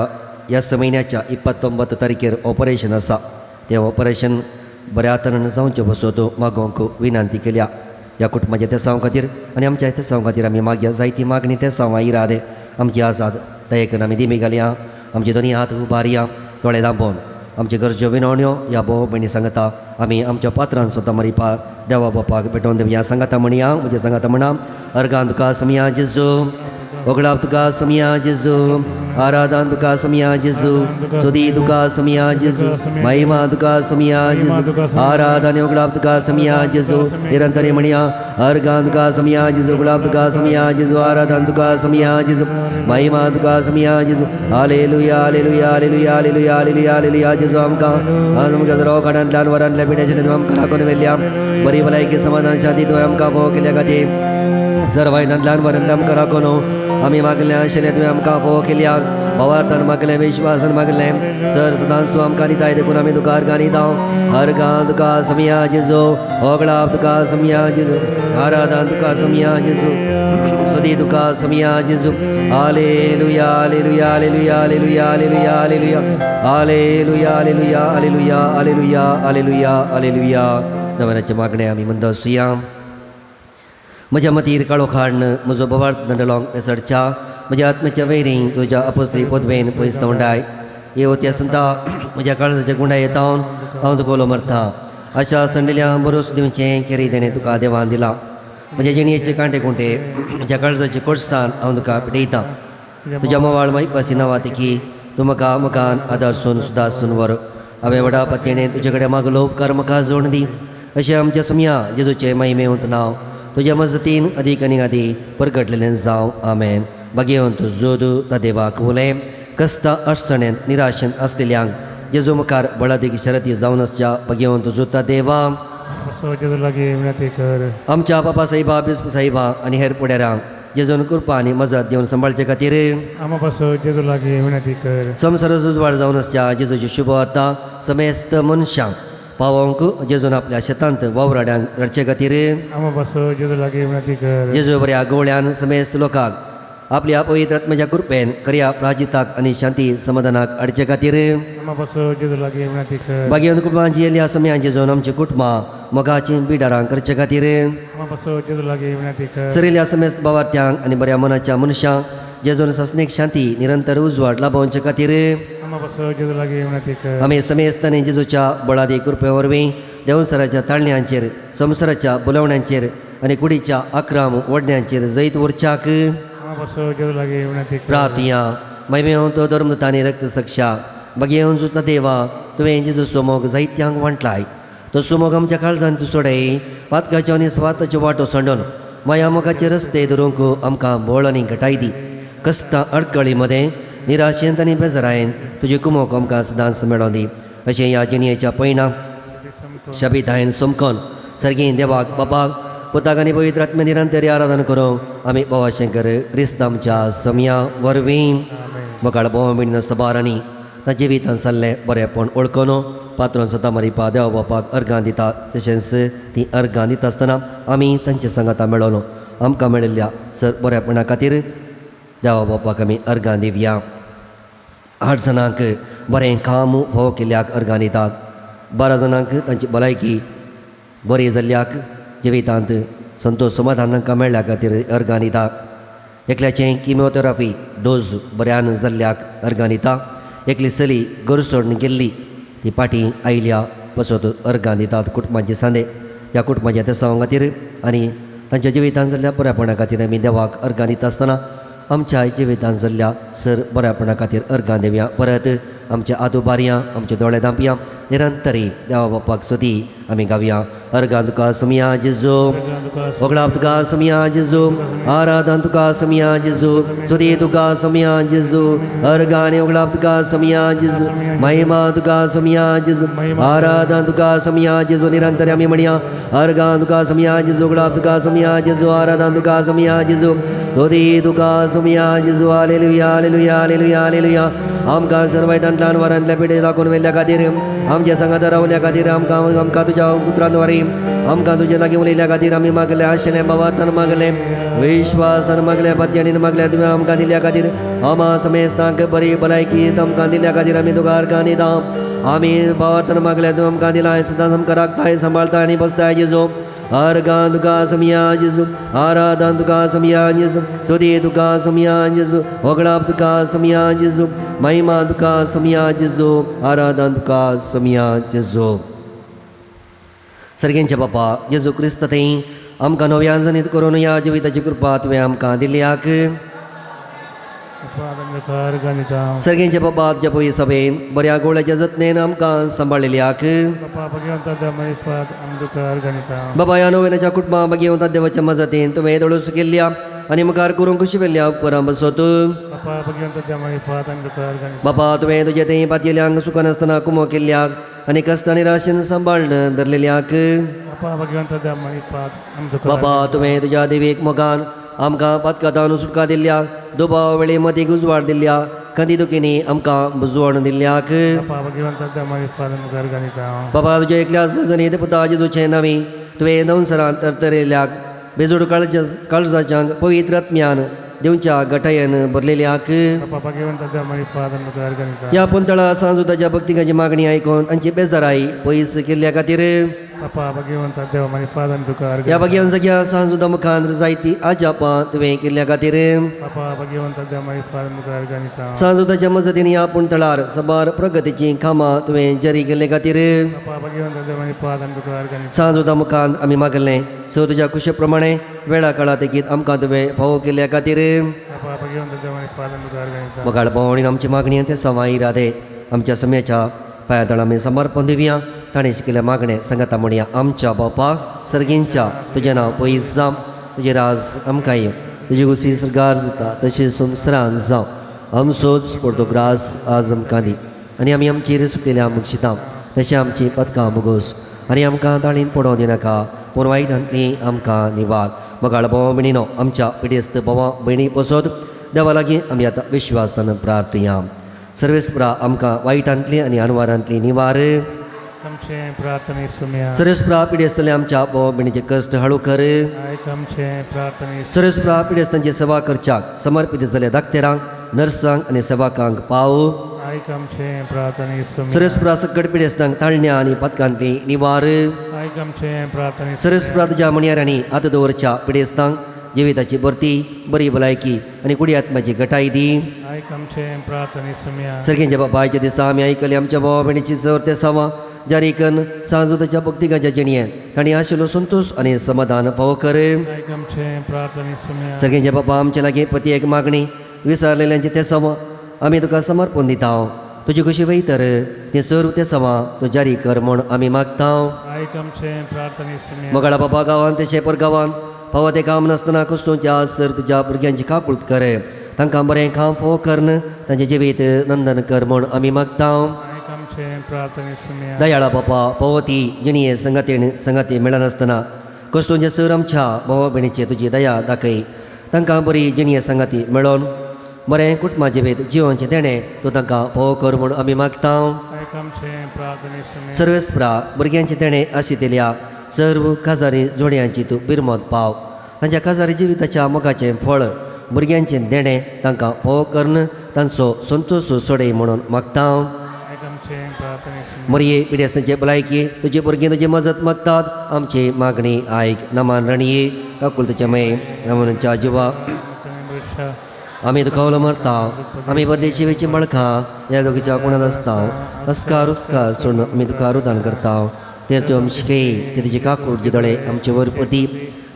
ह्याच म्हयन्याच्या 29 तारखेर ऑपरेशन आसा. तें ऑपरेशन बऱ्या तरेन जावचें पसून मागोवंक विनंती केल्या. ह्या कुटुंबाच्या तेसांव खातीर आनी आमच्या तेसांव खातीर आमी मागया. जायती मागणी तेसांवां इरादे आमची आसात. दयेकन आमी दिमी घालया. आमचे दोनी हात उबारया दोळे दांपोवन आमच्यो गरज्यो विनवण्यो ह्या भोव भयणी सांगता. आमी आमच्या पात्रान स्वता मरिपा देवा बापाक भेटोवन दिवया. सांगाता म्हणया म्हज्या सांगाता म्हणा. अर्गान तुका समया जेजू, वगडाप तुका समया जेजू, आराधन तुका समया जेजू, सुदी तुका समया जेजू, महिमा तुका समया जेजू, आराधन वगडाप तुका समया जेजू. निरंतर म्हणया. अर्गान तुका समया जेजू, वगडाप तुका समया जेजू, आराधन तुका समया जेजू, महिमा तुका समया जेजू. Hallelujah hallelujah hallelujah hallelujah hallelujah hallelujah. जेजू आमकां आमकां रोगाडांतल्यान वरांतल्या पिड्याचें आमकां राखून व्हेल्या. बरी भलायकी समाधान शांती तुवें आमकां फावो केल्या खातीर सर वायनांतल्यान वरांतल्यान आमकां राखून आमी मागलें आशिल्लें तुवें आमकां फोव केल्या भावार्थान मागलें विश्वासान मागलें सर सदांच तूं आमकां दिताय देखून आमी तुका अर्गां दिता अर्गां तुका समया जेजो होगळाप तुका समया जेजो आराधन तुका समया जेजो स्तुती तुका समया जेजू hallelujah hallelujah hallelujah hallelujah hallelujah hallelujah hallelujah hallelujah hallelujah hallelujah hallelujah hallelujah नव्याचे मागणें आमी मंद आसुया. म्हज्या मतीर काळो खाण म्हजो बोवार्थ नडलोंग पेसडच्या म्हज्या आत्म्याच्या वैरी तुज्या अपोस्त्री पदवेन पयस तोंडाय येवो त्या संता म्हज्या काळजाच्या गुंडा येतावन हांव तुका उलो मरता आशा संडिल्या बरोस दिवचें केरी देणें तुका देवान दिलां म्हज्या जिणयेचे कांटे कुंटे म्हज्या काळजाचे कोर्सान हांव तुका पेटयतां तुज्या मोवाळ मायपासी नांवा तिकी तूं म्हाका मुखान आदार सून सुदार सून व्हर हांवें व्हडा पातयेणें तुजे कडेन मागलो उपकार म्हाका जोड दी अशें आमच्या सुमया जेजूचें महिमेवंत नांव तुज्या मजतीन अदीक आनी अदीक परगटलेलें जावं. आमेन. भाग्यवंत जोद ता देवाक उलय कश्टा अडचणेंत निराशेंत आसलेल्यांक जेजू मुखार बळादीक शरती जावन आसच्या भाग्यवंत जोता देवा जेजू लागीं विनंती कर. आमच्या बाबा साहेबा बिस्प साहेबा आनी हेर फुडाऱ्यांक जेजून कृपा आनी मजत दिवन सांबाळचे खातीर आमा पासून जेजू लागीं विनंती कर. संवसार उजवाड जावन आसच्या जेजूची शुभ आतां समेस्त मनशांक पावोवंक जेजून आपल्या शेतांत वावराड्यांक रडचे खातीर आमा पासून जेजू लागीं विनंती कर. जेजू बऱ्या गोवळ्यान समेस्त लोकांक आपल्या पवित्र आत्म्याच्या कृपेन खऱ्या प्राजिताक आनी शांती समाधानाक हाडचे खातीर आमा पासून जेजू लागीं विनंती कर. बागेवन कुटुंबां जियेल्ल्या समयान जेजून आमची कुटुंबां मोगाचीं बिडारां करचे खातीर आमा पासून जेजू लागीं विनंती कर. सरिल्ल्या समेस्त भावार्थ्यांक आनी बऱ्या मनाच्या मनशांक जेजून सासणीक शांती निरंतर उजवाड लाभोवचे खातीर आमा पासून जेजू लागीं विनंती कर. आमी समेस्त आनी जेजूच्या बळादी कृपे वरवीं देवसराच्या ताळण्यांचेर संवसाराच्या बोलवण्यांचेर आनी कुडीच्या आक्रम ओडण्यांचेर जैत उरच्याक आमा पासून जेजू लागीं विनंती कर. प्रार्थया. महिमेवंत धर्मदूत आनी रक्त सक्षा बगेवन जुता देवा तुवें जेजू सोमोग जायत्यांक वांटलाय तो सुमोग आमच्या काळजान तूं सोडय पातकाच्यो आनी स्वाताच्यो वाटो सांडून माया मोगाचे रस्ते धरूंक आमकां बळ आनी घटाय दी. कश्टां अडकळी मदें निराशेंत आनी बेजरायन तुजी कुमोक आमकां सदांच मेळों दी. अशें ह्या जिणयेच्या पयणाक शबितायन समकोन सर्गीं देवाक बापाक पुताक आनी पवित्र आत्म्या निरंतर आराधन करूंक आमी बाबा शंकर क्रिस्त आमच्या समया वरवीं मोगाळ भोव सबार आनी तांचे जिवितान जाल्लें बरेंपण वळखून पात्रोन सदां मारिपा देवा बापाक अर्गां दिता तशेंच तीं अर्गां दिता आसतना आमी तांचे सांगाता मेळोन आमकां मेळिल्ल्या सर बरेपणा खातीर देवा बापाक आमी अर्गां दिवया. 8 जाणांक बरें काम हो केल्ल्याक अर्गां दितात. 12 जाणांक तांची भलायकी बरी जाल्ल्याक जिवितांत संतोश समाधान तांकां मेळ्ळ्या खातीर अर्गां दिता. एकल्याचें किमोथेरपी डोज बऱ्यान जाल्ल्याक अर्गां दिता. एकली चली घर सोडून गेल्ली ती फाटीं आयल्या पसत अर्गां दितात. कुटुंबाचे सांदे ह्या कुटुंबाच्या तेसांव खातीर आनी तांच्या जिवितांत जाल्ल्या बऱ्यापणा खातीर आमी देवाक अर्गां दिता आसतना आमच्या जिवितांत जाल्ल्या सर बऱ्यापणा खातीर अर्गां दिवया. परत आमच्या आदुबारयां आमचे दोळे धांपया निरंतरी देवा बापाक सुदी आमी गावया. अर्गां तुका समया जेजू होगळाप तुका समया जेजू आराधन तुका समया जेजू सुदी तुका समया जेजू अर्गां आनी होगळाप तुका समया जेजू महिमा तुका समया जेजू आराधन तुका समया जेजू निरंतर आमी म्हणया. अर्गां तुका समया जेजू होगळाप तुका समया जेजू आराधन तुका समया जेजू सुदी तुका समया जेजू. Hallelujah hallelujah hallelujah hallelujah. आमकां सर्वायटांतल्यान वरांतल्या पिडे राखून व्हेल्ल्या खातीर आमच्या सांगाता रावल्या खातीर आमकां आमकां तुज्या उतरांद्वारी आमकां तुजे लागीं उलयल्या खातीर आमी मागले आशिल्लें बाबातान मागलें विश्वासान मागलें पातयणीन मागलें तुवें आमकां दिल्या खातीर आमा समेस्तांक बरी भलायकी आमकां दिल्या खातीर आमी तुका अर्गां दिता. आमी बाबातान मागलें तुवें आमकां दिलां सदांच आमकां राखताय सांबाळताय आनी बसताय जेजू. अर्गां तुका समया जेजू आराधन तुका समया जेजू स्तुती तुका समया जेजू होगळाप तुका समया जेजू महिमा तुका समया जेजू आराधन तुका समया जेजू. सर्गेंचे बापा जेजू क्रिस्त थंय आमकां नव्यान जनीत करून ह्या जिविताची कृपा तुवें आमकां दिल्याक. सर्गेंचे बापा तुज्या पयली सभेन बऱ्या गोळ्याच्या जतनेन आमकां सांबाळिल्ल्याक. बाबा ह्या नोवेनाच्या कुटुंबा भगवंता देवाच्या मजतीन तुवें दोळूस केल्ल्या आनी मुखार करूंक शिवेल्ल्या उपकरां बसत. बापा तुवें तुजे थंय पातयेल्यांक सुखान आसतना कुमो केल्ल्याक आनी कश्ट आनी राशीन सांबाळून धरलेल्याक. बापा भाग्यवंत देवा मारी पाद आमचो बापा तुवें तुज्या देवीक मोगान आमकां पातकादान सुटका दिल्ल्या दुबाव वेळे मदीं उजवाड दिल्ल्या खंदी दुखींनी आमकां बुजवण दिल्ल्याक. बापा भाग्यवंत देवा मारी पाद आमकां अर्गां. बाबा तुज्या एकल्या जनीत पुता जेजूचें नांवी तुवें संवसारांत तरतरेल्याक बेजोड काळजा काळजाच्यांक पवित्र आत्म्यान दिवच्या गटायेन भरलेल्याक. बापा भाग्यवंत देवा मारी पाद आमकां अर्गां. ह्या पुंतळा सांजुताच्या भक्तिकाची मागणी आयकून तांची बेजाराय पयस केल्ल्या खातीर. बापा भाग्यवंत देवा मारी पाद आमकां ह्या अर्गां. भाग्यान सगळ्या सांजुता मुखार जायती आजापां तुवें केल्ल्या खातीर. बापा भाग्यवंत देवा मारी पाद आमकां अर्गां. सांजुताच्या मजतीन ह्या पुंतळार सबार प्रगतीचीं कामां तुवें जारी केल्ले खातीर. बापा भाग्यवंत देवा मारी पाद आमकां अर्गां. सांजुता मुखार आमी मागलें सो तुज्या कुशे प्रमाणे वेळा काळा तेगीत आमकां तुवें फावो केल्ल्या खातीर. बापा भाग्यवंत देवा मारी पाद आमकां अर्गां. मोगाळ भावणीन आमची मागणी ते सवाय इरादे आमच्या सम्याच्या पांयातळ आमी समर्पण दिवया. ताणें शिकिल्लें मागणें सांगाता म्हणया. आमच्या बापा सर्गींच्या तुजें नांव पयस जावं, तुजें राज आमकां येवं, तुजी गुसी सरकार जाता तशी संवसारान जावं. आमचोच पडतो ग्रास आज आमकां दी आनी आमी आमचेर सुकलेल्या मुक्षिता तशें आमची पदकां मुगोस आनी आमकां ताळीन पडोवं दिनाका पूण वायटांतली आमकां निवार. मोगाळ भाव भयणीनो आमच्या पिडेस्त भावा भयणी पसत देवा लागीं आमी आतां विश्वासान प्रार्थया. सर्वेस्परा आमकां वायटांतली आनी अनवारांतली निवार. आमचे प्रार्थने सुम्या. सर्वेस्परा पिडेस्तले आमच्या भाव भयणीचे कश्ट हळू कर. आयक आमचे प्रार्थने. सर्वेस्परा पिडेस्तांची सेवा करच्याक समर्पित जाल्ल्या दाक्तेरांक नर्सांक आनी सेवकांक पाव. आयक आमचे प्रार्थने सुम्या. सर्वेस्परा सकट पिडेस्तांक ताळण्या आनी पदकांतली निवार. आयक आमचे प्रार्थने. सर्वेस्परा तुज्या म्हणयारांनी आतां दवरच्या पिडेस्तांक जिविताची भरती बरी भलायकी आनी कुडी आत्माची घटाय दी. आयक आमचे प्रार्थने सुम्या. सर्गेंच्या बापायच्या दिसा आमी आयकली आमच्या भावा भयणीची सर ते सवा जारी कन्न सांजोताच्या भक्तिकाच्या जिणयेन तांणी आशिल्लो संतोश आनी समाधान फावो कर. आयक आमचे प्रार्थने सुम्या. सर्गेंच्या बापा आमच्या लागीं पती एक मागणी विसरलेल्यांची ते सवा आमी तुका समर्पण दिता. तुजी कशी वयतर तें सर्व ते सवा तूं जारी कर म्हूण आमी मागता. आयक आमचे प्रार्थने सुम्या. मोगाळा बापा गांवान ते शेपर गांवान फावो तें काम नासतना कुस्तूच्या सर तुज्या भुरग्यांची काकूळत कर. तांकां बरें काम फावो करून तांचें जिवीत नंदन कर म्हूण आमी मागता. आयक आमचे प्रार्थने सुम्या. दयाळा बापा फावो ती जिणये संगातेण संगाती मेळनासतना कश्टोंचे सर आमच्या भावा भयणीचे तुजी दया दाखय. तांकां बरी जिणये संगाती मेळोन बरें कुटुंबा जिवीत जिवनचें देणें तूं तांकां फावो कर म्हूण आमी मागता. आयक आमचे प्रार्थने सुम्या. सर्वेस्परा भुरग्यांचे देणें आशिल्ल्या सर्व काजारी जोडयांची तूं बिरमत पाव. तांच्या काजारी जिविताच्या मोगाचें फळ भुरग्यांचें देणें तांकां फावो करून तांचो संतोश सोडय म्हणून मागता. आयक आमचे प्रार्थने सुम्या. मरये पिडेस्तांचे भलायकी तुजे भुरगीं तुजी मजत मागतात. आमची मागणी आयक. नमान रणये काकुलतेच्या मये नमनच्या जिवा आमी दुखावलो मरता. आमी परदेशी वेची मळखां ह्या दोगीच्या कोणात आसता अस्कार उस्कार सोडून आमी तुका रुदान करता. ते तूं आमची शिकय ते तुजी काकूट दोळे आमचे वरपती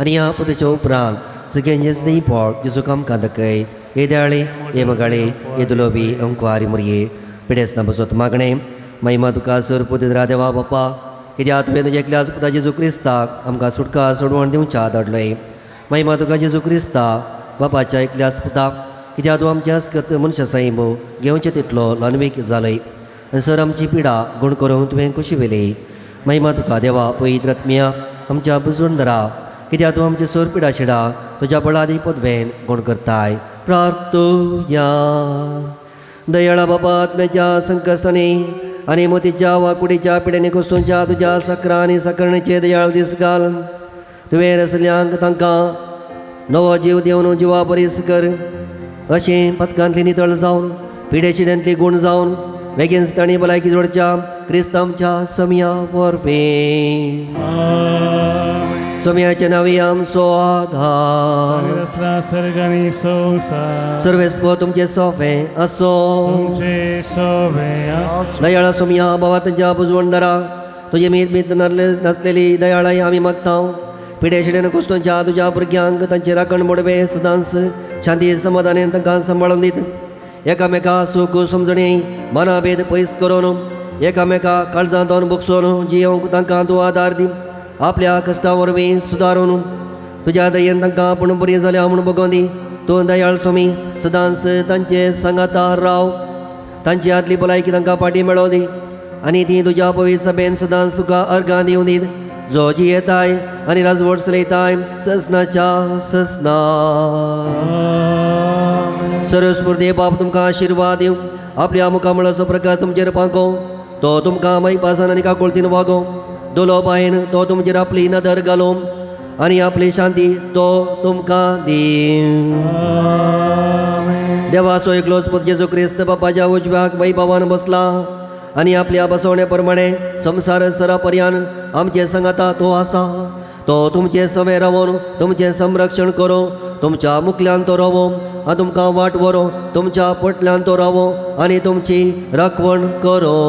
आनी ह्या पदाच्या उपरांत सगळ्यांचे स्नेही पोट जेजू आमकां दाखय. हे दयाळे हे मगाळे हे दुलोबी अंकवारी मुरये पिडेस्तां बसत मागणें महिमा तुका सर पुत्र देवा बापा कित्याक तुवें तुज्या एकल्याच पुता जेजू क्रिस्ताक आमकां सुटका सोडवण दिवच्या धाडलय. महिमा तुका जेजू क्रिस्ता बापाच्या एकल्याच पुता कित्याक तूं आमच्या हस्कत मनशा साईब घेवचें तितलो ल्हानवीक जालय आनी सर आमची पिडा गुण करूंक तुवें खोशी वेली. महिमा तुका देवा पवित्र आत्म्या आमच्या बुजवणदारा कित्याक तूं आमचे सोर पिडा शिडा तुज्या बळादी पदवेन गुण करताय. प्रार्थया दयाळा बाबा आत्म्याच्या संकश्टांनी आनी मोतीच्या वा कुडीच्या पिड्यांनी कुस्तूंच्या तुज्या सकरा आनी सकरणेचे दयाळ दीस घाल. तुवें रसल्यांक तांकां नवो जीव दिवन जिवा बरीस कर. अशें पदकांतली नितळ जावन पिडे शिड्यांतली गूण जावन बेगीन तांणी भलायकी जोडच्या क्रिस्तांच्या समया वरवीं. सोम्याच्या नांवी आमचो आधार. सर्गानी संवसार सर्वेस्पो तुमचे सोफे असो. तुमचे सोवे आसो. दयाळा सोमया बाबा तांच्या बुजवणदारा तुजे मीत मीत नासलेली दयाळाय आमी मागता. पिडे शिडेन कुस्तोंच्या तुज्या भुरग्यांक तांचे राखण मोडवे सदांच शांती समाधानेन तांकां सांबाळून दीत. एकामेका सूख समजणी मनाभेद पयस करून एकामेका काळजांत भोगसून जियोवंक तांकां तूं आदार दी. आपल्या कश्टा वरवीं सुदारून तुज्या दयेन तांकां आपूण बरी जाल्या म्हूण बगोवन दी. तूं दयाळ स्वामी सदांच तांचे सांगाता राव. तांची आदली भलायकी तांकां फाटीं मेळोवं दी आनी ती तुज्या पवित्र सभेन सदांच तुका अर्गां दिवं दीत. जो जियेताय आनी राजवट चलयताय ससनाच्या ससना. सर्वस्फूर्ती बाप तुमकां आशिर्वाद दिवं, आपल्या मुखामळाचो प्रकाश तुमचेर पांको, तो तुमकां मायपासान आनी काकुळतीन वागो, दोलो पायन तो तुमचेर आपली नदर घालो आनी आपली शांती तो तुमकां दी. देवाचो एकलोच पूत जेजू क्रिस्त बापाच्या उजव्याक वैभवान बसला आनी आपल्या बसवणे प्रमाणे संवसार सरा पर्यान आमचे संगाता तो आसा. तो तुमचे सवे रावोन तुमचें संरक्षण करो, तुमच्या मुखल्यान तो रावो आनी तुमकां वाट व्हरो, तुमच्या पोटल्यान तो रावो आनी तुमची राखवण करो.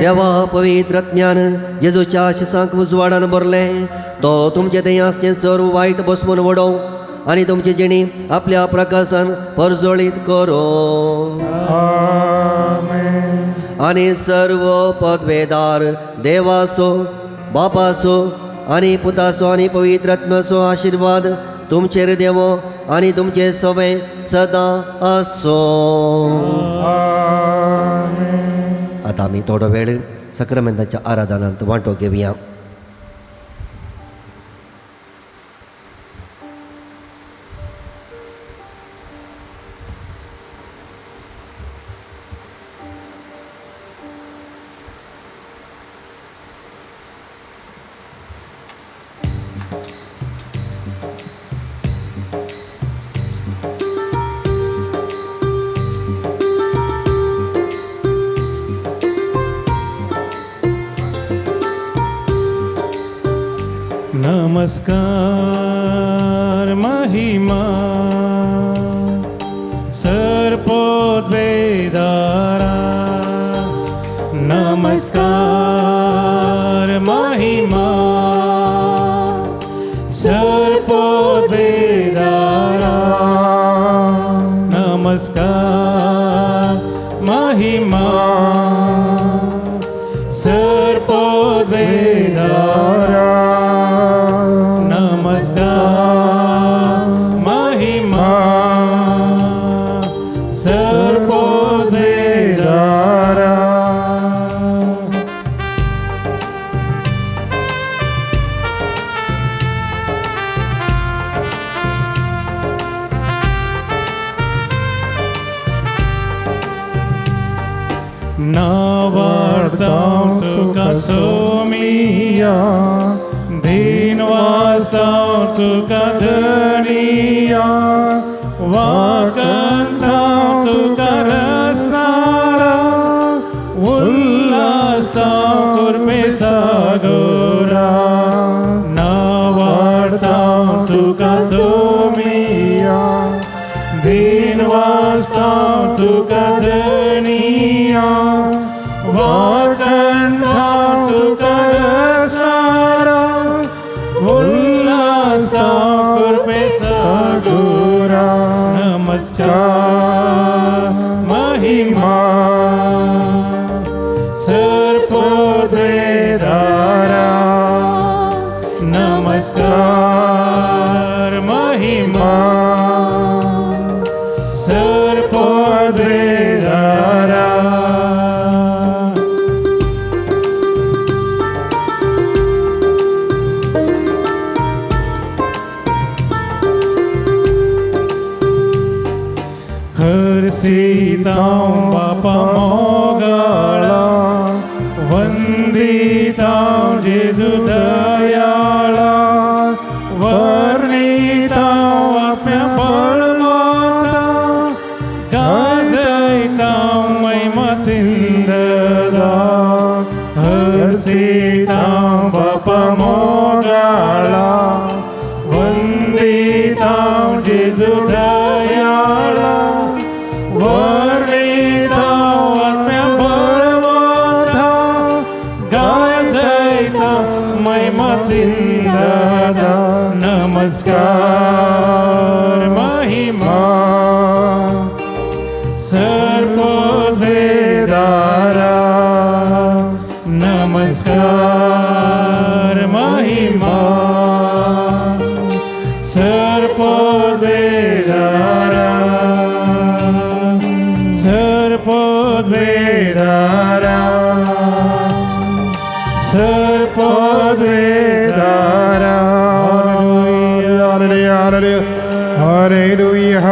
देवा पवित्र ज्ञान जेजूच्या शिसांक उजवाडान भरलें, तो तुमचे थंय आसचें सर्व वायट बसवून वडोवं आनी तुमची जिणी आपल्या प्रकाशान परजळीत करो. आनी सर्व पदवेदार देवाचो बापाचो आनी पुताचो आनी पवित्र आत्म्याचो आशिर्वाद तुमचेर देवो आनी तुमचे सवे सदां आसो. आतां आमी थोडो वेळ सक्रमेंताच्या आराधनांत वांटो घेवया. नमस्कार महिमा सर्पोद्वेदारा, नमस्कार महिमा सर्पोद्वेदारा, नमस्कार महिमा सर्पोद्वेदारा, नमस्कार महिमा सर्पोद्वेदारा. नावाडतां तुका सोमिया, दीन वाजतां तुका धनिया, वाकंतां तुका रसनारा, उल्हासां कुर्मे सागोरा. नावाडतां तुका सोमिया, दीन वाजतां तुका धनिया, वाकंतां तुका रसनारा, उल्हासां कुर्मे सागोरा. नमस्कार महिमा सर्पोद्वेदारा, नमस्कार महिमा सर्पोद्वेदारा. हर्षितां बापा मोगाळा, वंदितां जेजू दयाळा, वर्णितां आपल्या बळमाता, गाजयतां महिमा तिंददा. हर्षितां बापा मोगाळा, वंदितां जेजू दयाळा, वर्णितां आत्म्या बळमाता, गाजयतां महिमा तिंददा. नमस्कार महिमा सर्पोद्वेदारा, नमस्कार महिमा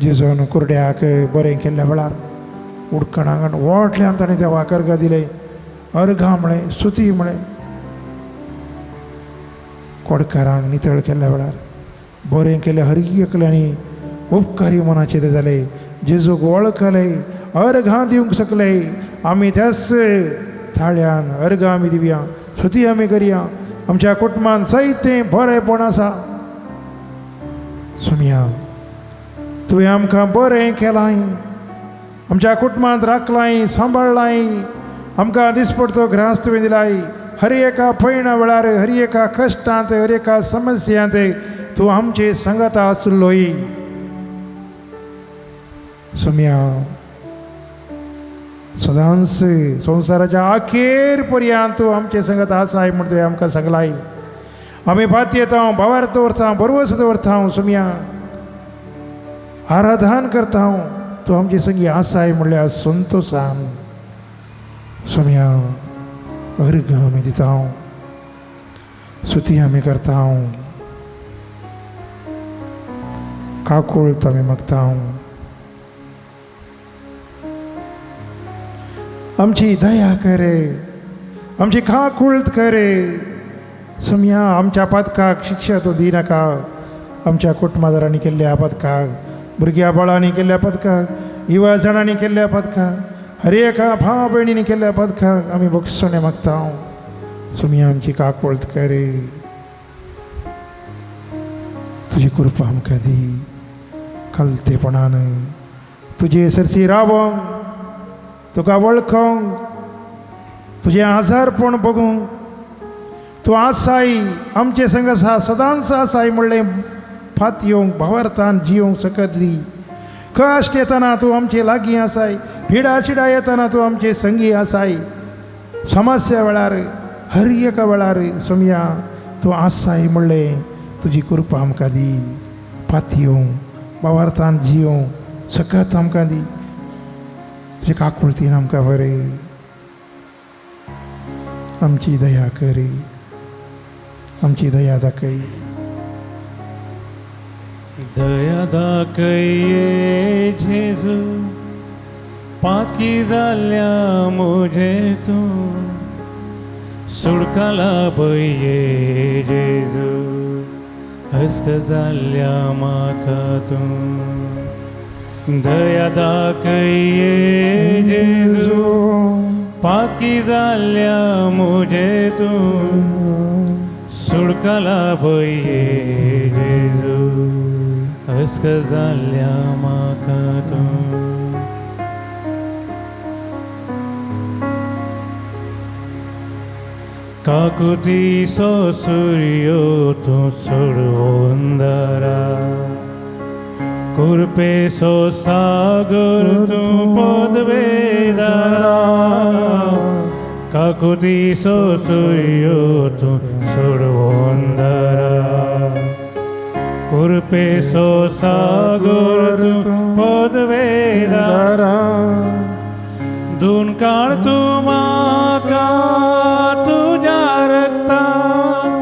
जेजून कुरड्याक बरें केल्ल्या वेळार उडकणाक व्हडल्यान ताणें देवाक अर्घां दिलें, अर्घां म्हळें, सुती म्हळें. कोडकारांक नितळ केल्ल्या वेळार बरें केलें हर एकल्यांनी उपकारी मनाचे ते जाले, जेजूक वळखले, अर्घां दिवंक शकले. आमी त्याच थाळ्यान अर्घां आमी दिवया, सुती आमी करया. आमच्या कुटुंबान जायतें बरेंपण आसा. सुमया तुवें आमकां बरें केलां, आमच्या कुटुंबांत राखलाय, सांबाळ्ळाय, आमकां दिसपडतो ग्रास तुवें दिलाय. हर एका पयणा वेळार, हर एका कश्टांत, हर एका समस्यांत तूं आमचे संगता आसलोय. सुमया सदांच संवसाराच्या अखेर पर्यंत तूं आमचे संगत आसाय म्हण तुवें आमकां सांगलाय. आमी पातयेता, भावार्थ दवरता, भरवंस दवरता. सुमया आराधन करता, तूं आमचे संगी आसाय म्हणल्यार संतोशान. सुमया अर्घ आमी दिता, सुती आमी करता, काकुळत आमी मागता. आमची दया करे, आमची काकुळत करे. सुमया आमच्या पातकाक शिक्षा तूं दिनाका. आमच्या कुटुंबादारांनी केल्ल्या पातकाक, भुरग्या बाळांनी केल्ल्या पदकाक, युवा जाणांनी केल्ल्या पदकाक, हर एका भाव भयणींनी केल्ल्या पदकाक आमी बक्षणें मागता. सुमया आमची काकुळत करे, तुजी कृपा आमकां दी. कलतेपणान तुजे सरशी रावोंक, तुका वळखोंक, तुजें आजारपण बगूंक, तूं आसाय आमचे संग आसा, सदांच आसाय म्हणलें फात येवंक भावार्थान जियोंक सकत दी. कश्ट येतना तूं आमचे लागीं आसाय, पिडा शिडा येतना तूं आमचे संगी आसाय. समस्या वेळार, हर एका वेळार सोमया तूं आसाय म्हणलें तुजी कृपा आमकां दी. फात येवंक भावार्थान जियोंक सकत आमकां दी. तुजे काकुळतीन आमकां बरें आमची दया करी, आमची दया दाखय. दया दाखय जेजू, पातकी जाल्या म्हजे तूं, सुडकाला पळये जेजू, हस्क जाल्या म्हाका तूं. दया दाखय जेजू, पातकी जाल्या म्हजे तूं, सुडकाला पळये जेजू, हस्क जाल्या म्हाका तूं. काकुतीचो सुर्यो तूं सोडवून दारा, कुरपेचो सागर तूं पदवेदारा. काकुतीचो सुर्यो तूं सोडवून दारा, कुरपेचो सागर तूं पदवेदारा. दोन काळ तूं म्हाका तुज्या रक्तान,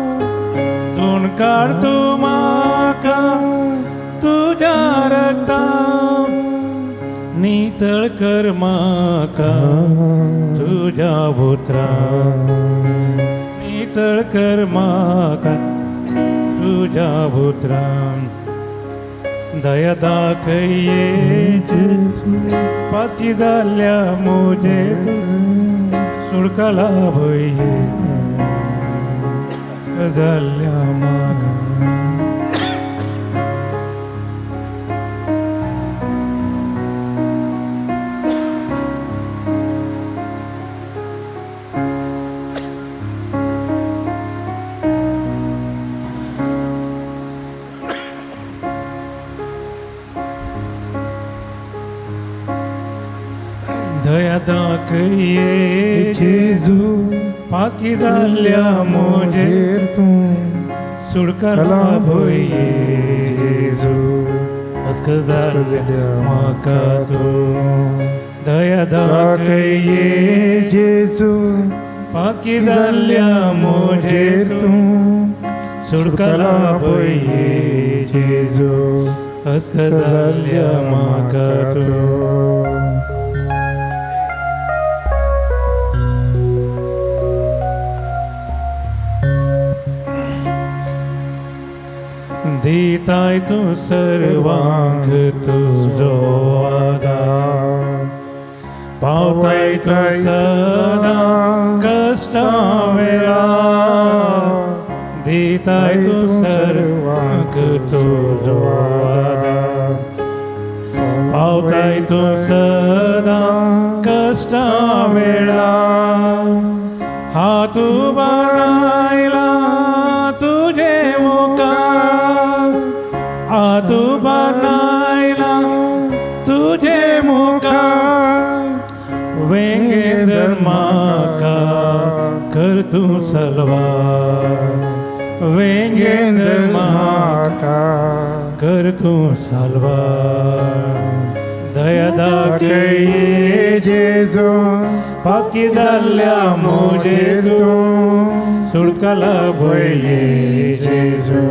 दोन काळ तूं म्हाका तुज्या रक्तान, नितळ कर म्हाका तुज्या उतरान, नितळ कर म्हाका तुज्या उतरान. दया दाखय जेजू, पातकी जाल्या म्हजे तूं, सुडकाला भये जाल्या म्हाका. दया दाखय जेजू, पातकी जाल्या म्हजे तूं, सुडकाला भये जेजू, हस्क जाल्या म्हाका तूं. दया दाखय जेजू, पातकी जाल्या म्हजे तूं, तूं, सुडकाला भये जेजू, अस्क जाल्ल्या म्हाका तूं. दिताय तूं सर्वांक तुजो आदार, पावताय तूं सदां कश्टां वेळार. दिताय तूं सर्वांक तुजो आदार, पावताय तूं सदां कश्टां वेळार. हात उबारला तुजे मुखार, हात उबारला तुजे मुखार. वेंगेंत म्हाका कर तूं सलवार, वेंगेंत म्हाका कर तूं सलवार. दया दाखय जेजू, पाकी जाल्ल्या म्हजेर तूं सुटकाला भंय जेजू,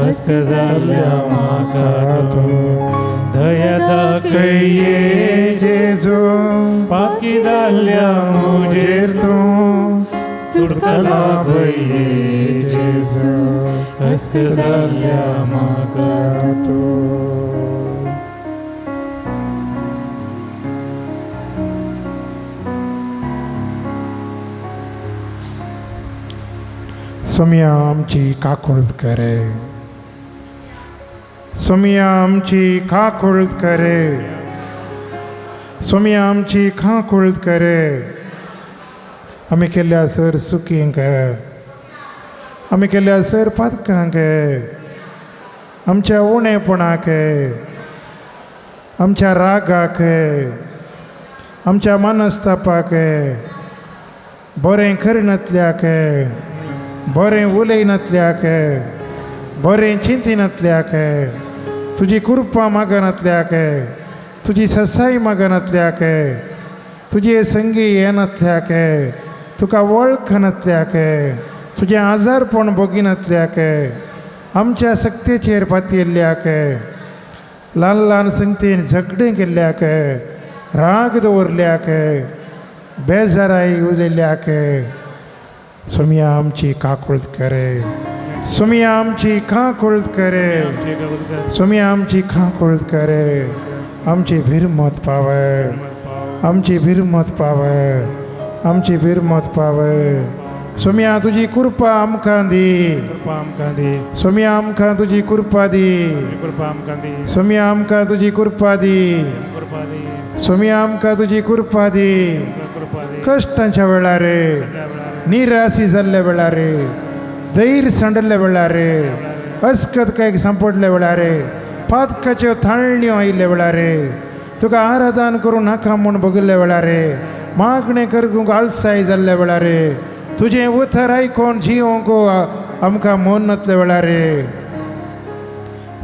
अस्क जाल्ल्या म्हाका तूं. दया दाखय जेजू, पाकी जाल्ल्या म्हजेर तूं सुटकाला भंय जेजू, अस्क जाल्ल्या म्हाका तूं. सोमिया आमची काकुळत करे, सोमिया आमची काकुळत करे, सोमिया आमची काकुळत करे. आमी केल्ल्या सर सुकींक, आमी केल्ल्या सर पातकांक, आमच्या उणेपणाक, आमच्या रागाक, आमच्या मनस्तापाक, बरें करनातल्याक, बरें उलयनातल्याक, बरें चिंतिनातल्याक, तुजी कृपा मागनातल्याक, तुजी ससाई मागनातल्याक, तुजे संगी येनातल्याक, तुका वळखनातल्याक, तुजें आजारपण भोगिनातल्याक, आमच्या सक्तेचेर पातयेल्ल्याक, ल्हान ल्हान संगतीन झगडें केल्ल्याक, राग दवरल्याक, बेजाराय उलयल्ल्याक, सोमिया आमची काकुळत करे, सोमिया आमची काकुळत करे, सोमिया आमची काकुळत करे. आमची भिरमत पावय, आमची भिरमत पावय, आमची भिरमत पावय. सोमिया तुजी कृपा आमकां दी, कृपा आमकां दी, सोमिया आमकां तुजी कृपा दी, कृपा आमकां दी, सोमिया आमकां तुजी कृपा दी, कृपा दी, सोमिया आमकां तुजी कृपा दी. कृपा दी. कश्टांच्या वेळार, निराशी जाल्ल्या वेळार, धैर्य सांडल्ल्या वेळार, अस्कत कांय सांपडल्या वेळार, पातकाच्यो थाळण्यो आयिल्ल्या वेळार, तुका आराधन करूं नाका म्हूण बगिल्ल्या वेळार, मागणें करूंक आळसाय जाल्ल्या वेळार, तुजें उतर आयकोन जिवंक आमकां मन नातल्या वेळार,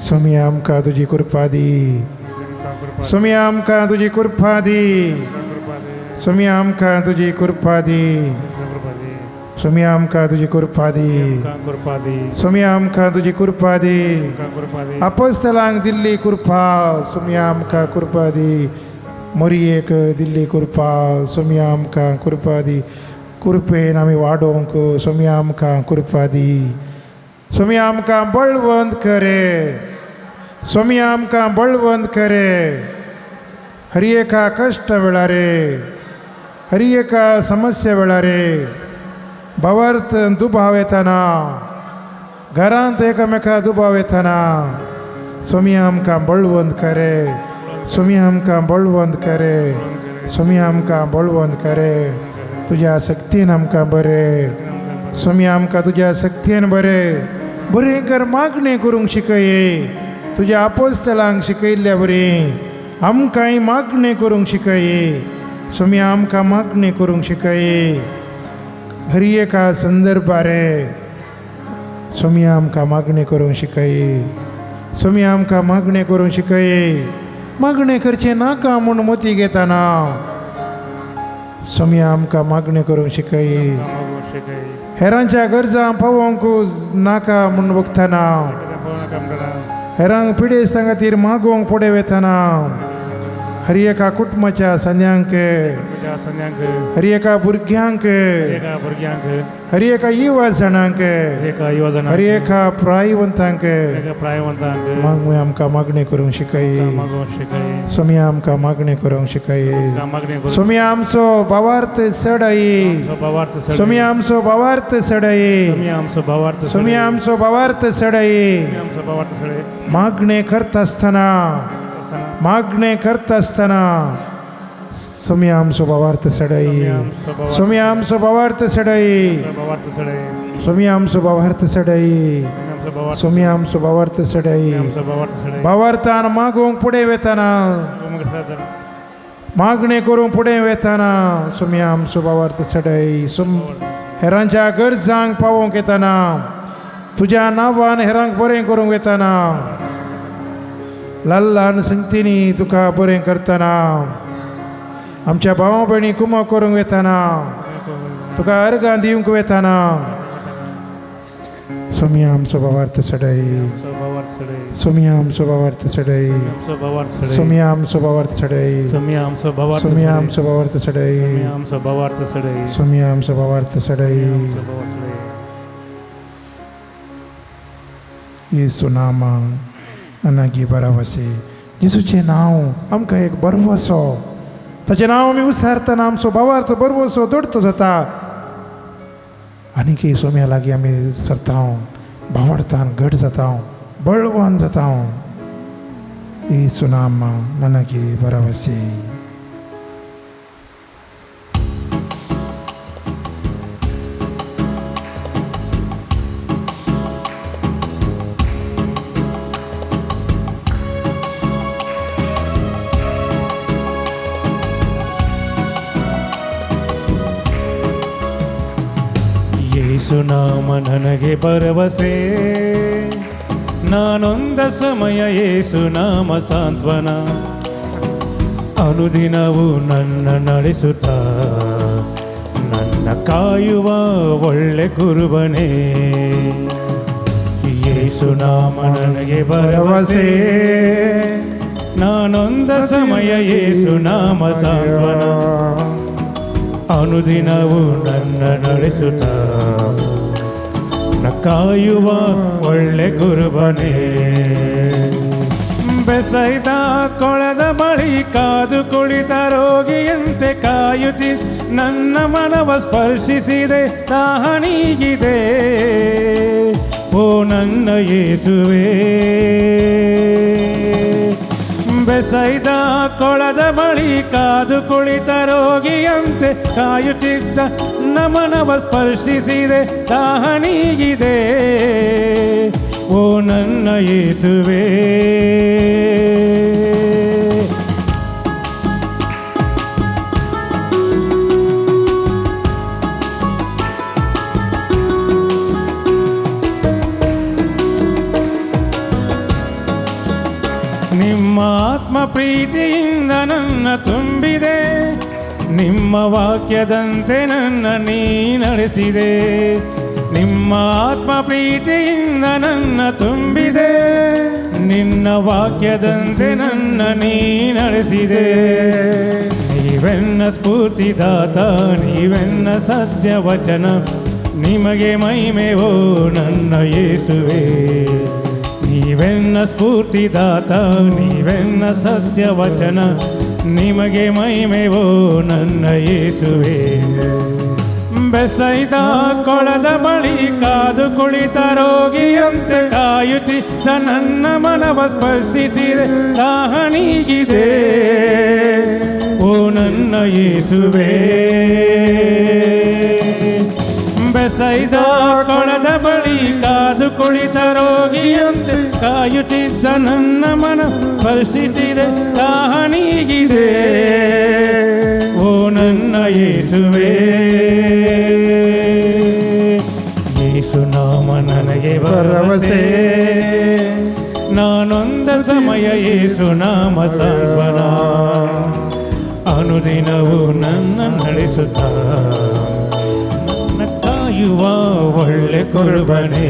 सोमिया आमकां तुजी कृपा दी, सोमिया आमकां तुजी कृपा दी, सोमिया आमकां तुजी कृपा दी, सोमिया आमकां तुजी कृपा दी, सोमिया आमकां तुजी कृपा दी. अपोस्तलांक दिल्ली कृपा सोमिया आमकां कृपा दी, मोरयेक दिल्ली कृपा सोमिया आमकां कृपा दी. कृपेन आमी वाडोवंक सोमिया आमकां कृपा दी. सोमिया आमकां बळवंत करे, सोमिया आमकां बळवंत करे. हर एका कश्ट वेळार, हर एका समस्या वेळार, भावार्थ दुबाव येताना, घरांत एकामेका दुबाव येताना, सोमिया आमकां बळवंत करे, सोमिया आमकां बळवंत करे, सोमिया आमकां बळवंत करे. तुज्या सक्तीन आमकां बरें, सोमिया आमकां तुज्या सक्तीन बरें बरें कर मागणें करूंक शिकय. तुज्या आपोस्तलांक शिकयल्ल्या बरी आमकांय मागणें करूंक शिकय. सोमिया आमकां मागणें करूंक शिकय. हर एका संदर्भार सोमिया आमकां मागणें करूंक शिकय, सोमिया आमकां मागणें करूंक शिकय. मागणें करचें नाका म्हूण मोती घेताना सोमिया आमकां मागणें करूंक शिकय. हेरांच्या गरजां पावोवंक नाका म्हूण बगतना हेरांक पिडेस्तां खातीर मागोवंक फुडें वेतना हर एका कुटुंबाच्या संद्यांक हर एका भुरग्यांक हर एका युवा जाणांक हर एका प्रायवंतांक मागूं आमकां मागणें करूंक शिकय. सोमया आमकां मागणें करूंक शिकय. सोमया आमचो भावार्थ चडय. सोमया आमचो भावार्थ चडय. सोमया आमचो भावार्थ चडय. मागणें करता आसतना मागणें करता आसतना सोमया आमचो भावार्थ चडय. सोमया आमचो भावार्थ चडय. सोमया आमचो भावार्थ चडय. सोमया आमचो भावार्थ चडय. भावार्थान मागूंक फुडें वेतना मागणें करूंक फुडें वेतना सोमया आमचो भावार्थ चडय. हेरांच्या गरजांक पावोवंक येतना तुज्या नांवान हेरांक बरें करूंक वेतना ल्हान ल्हान संगतींनी तुका बरें करतना आमच्या भावा भयणी कुमक करूंक वेतना तुका अर्गां दिवंक वेतना सोमया आमचो भावार्थ चडय. सोमया आमचो भावार्थ चडय. सोमया आमचो भावार्थ चडय. सोमया आमचो भावार्थ चडय. सोमया आमचो भावार्थ चडय. येसू नामा अनागी बरावसे. जेजूचें नांव आमकां एक बरवसो. ताचें नांव आमी उसारतना आमचो भावार्थ बरवसो दोडतो जाता आनीक सोम्या लागीं आमी सरता भावार्थान घट जाता बळवान जाता. येसू नामा ननागी बरावसे. ಯೇಸುನಾಮ ನನಗೆ ಭರವಸೆ, ನಾನೊಂದ ಸಮಯ ಯೇಸುನಾಮ ಸಾಂತ್ವನ, ಅನುದಿನವೂ ನನ್ನ ನಡೆಸುತ್ತ ನನ್ನ ಕಾಯುವ ಒಳ್ಳೆ ಗುರುವನೇ. ಯೇಸುನಾಮ ನನಗೆ ಭರವಸೆ, ನಾನೊಂದ ಸಮಯ ಯೇಸುನಾಮ ಸಾಂತ್ವನ, ಅನುದಿನವೂ ನನ್ನ ನಡೆಸುತ್ತ ಕಾಯುವ ಒಳ್ಳೆ ಗುರುವನೇ. ಬೆಸೈದ ಕೊಳದ ಬಳಿ ಕಾದು ಕುಳಿತ ರೋಗಿಯಂತೆ ಕಾಯುತ್ತಿ ನನ್ನ ಮನವ ಸ್ಪರ್ಶಿಸಿದೆ ತಾಹನೀಗಿದೆ ಓ ನನ್ನ ಯೇಸುವೇ. ಬೆಸೈದ ಕೊಳದ ಬಳಿ ಕಾದು ಕುಳಿತ ರೋಗಿಯಂತೆ ಕಾಯುತ್ತಿದ್ದ ನಮನವ ಸ್ಪರ್ಶಿಸಿದೆ ತಾಹನೀಗಿದೆ ಓ ನನ್ನ ಯೇಸುವೇ. ನಿಮ್ಮ ಆತ್ಮ ಪ್ರೀತಿಯಿಂದ ನನ್ನ ತುಂಬಿದೆ, ನಿಮ್ಮ ವಾಕ್ಯದಂತೆ ನನ್ನ ನೀ ನಡೆಸಿದೆ. ನಿಮ್ಮ ಆತ್ಮ ಪ್ರೀತಿಯಿಂದ ನನ್ನ ತುಂಬಿದೆ, ನಿನ್ನ ವಾಕ್ಯದಂತೆ ನನ್ನ ನೀ ನಡೆಸಿದೆ. ನೀವೆನ್ನ ಸ್ಫೂರ್ತಿದಾತ, ನೀವೆನ್ನ ಸತ್ಯ ವಚನ, ನಿಮಗೆ ಮಹಿಮೆ ಓ ನನ್ನ ಯೇಸುವೇ. ನೀವೆನ್ನ ಸ್ಫೂರ್ತಿದಾತ, ನೀವೆನ್ನ ಸತ್ಯ ವಚನ, ನಿಮಗೆ ಮಹಿಮೆ ಓ ನನ್ನ ಯೇಸುವೇ. ಬೆಸೈದ ಕೊಳದ ಬಳಿ ಕಾದು ಕುಳಿತ ರೋಗಿಯಂತೆ ಕಾಯುತ್ತಿದ್ದ ನನ್ನ ಮನವ ಸ್ಪರ್ಶಿಸಿದೆ ತಾಹನೀಗಿದೆ ಓ ನನ್ನ ಯೇಸುವೇ. ಬೆಸೈದ ಕೊಳದ ಬಳಿ ಕಾದು ಕುಳಿತ ರೋಗಿಯಂತೆ ಕಾಯುತ್ತಿದ್ದ ನನ್ನ ಮನ ಸ್ಪರ್ಶಿಸಿದೆ ತಾಹನೀಗಿದೆ ಓ ನನ್ನ ಯೇಸುವೇ. ಯೇಸುನಾಮ ನನಗೆ ಭರವಸೆ, ನಾನೊಂದ ಸಮಯ ಯೇಸುನಾಮ ಸಾಂತ್ವನ, ಅನುದಿನವೂ ನನ್ನ ನಡೆಸುತ್ತ ನನ್ನ ಕಾಯುವ ಒಳ್ಳೆ ಕುರುಬನೇ.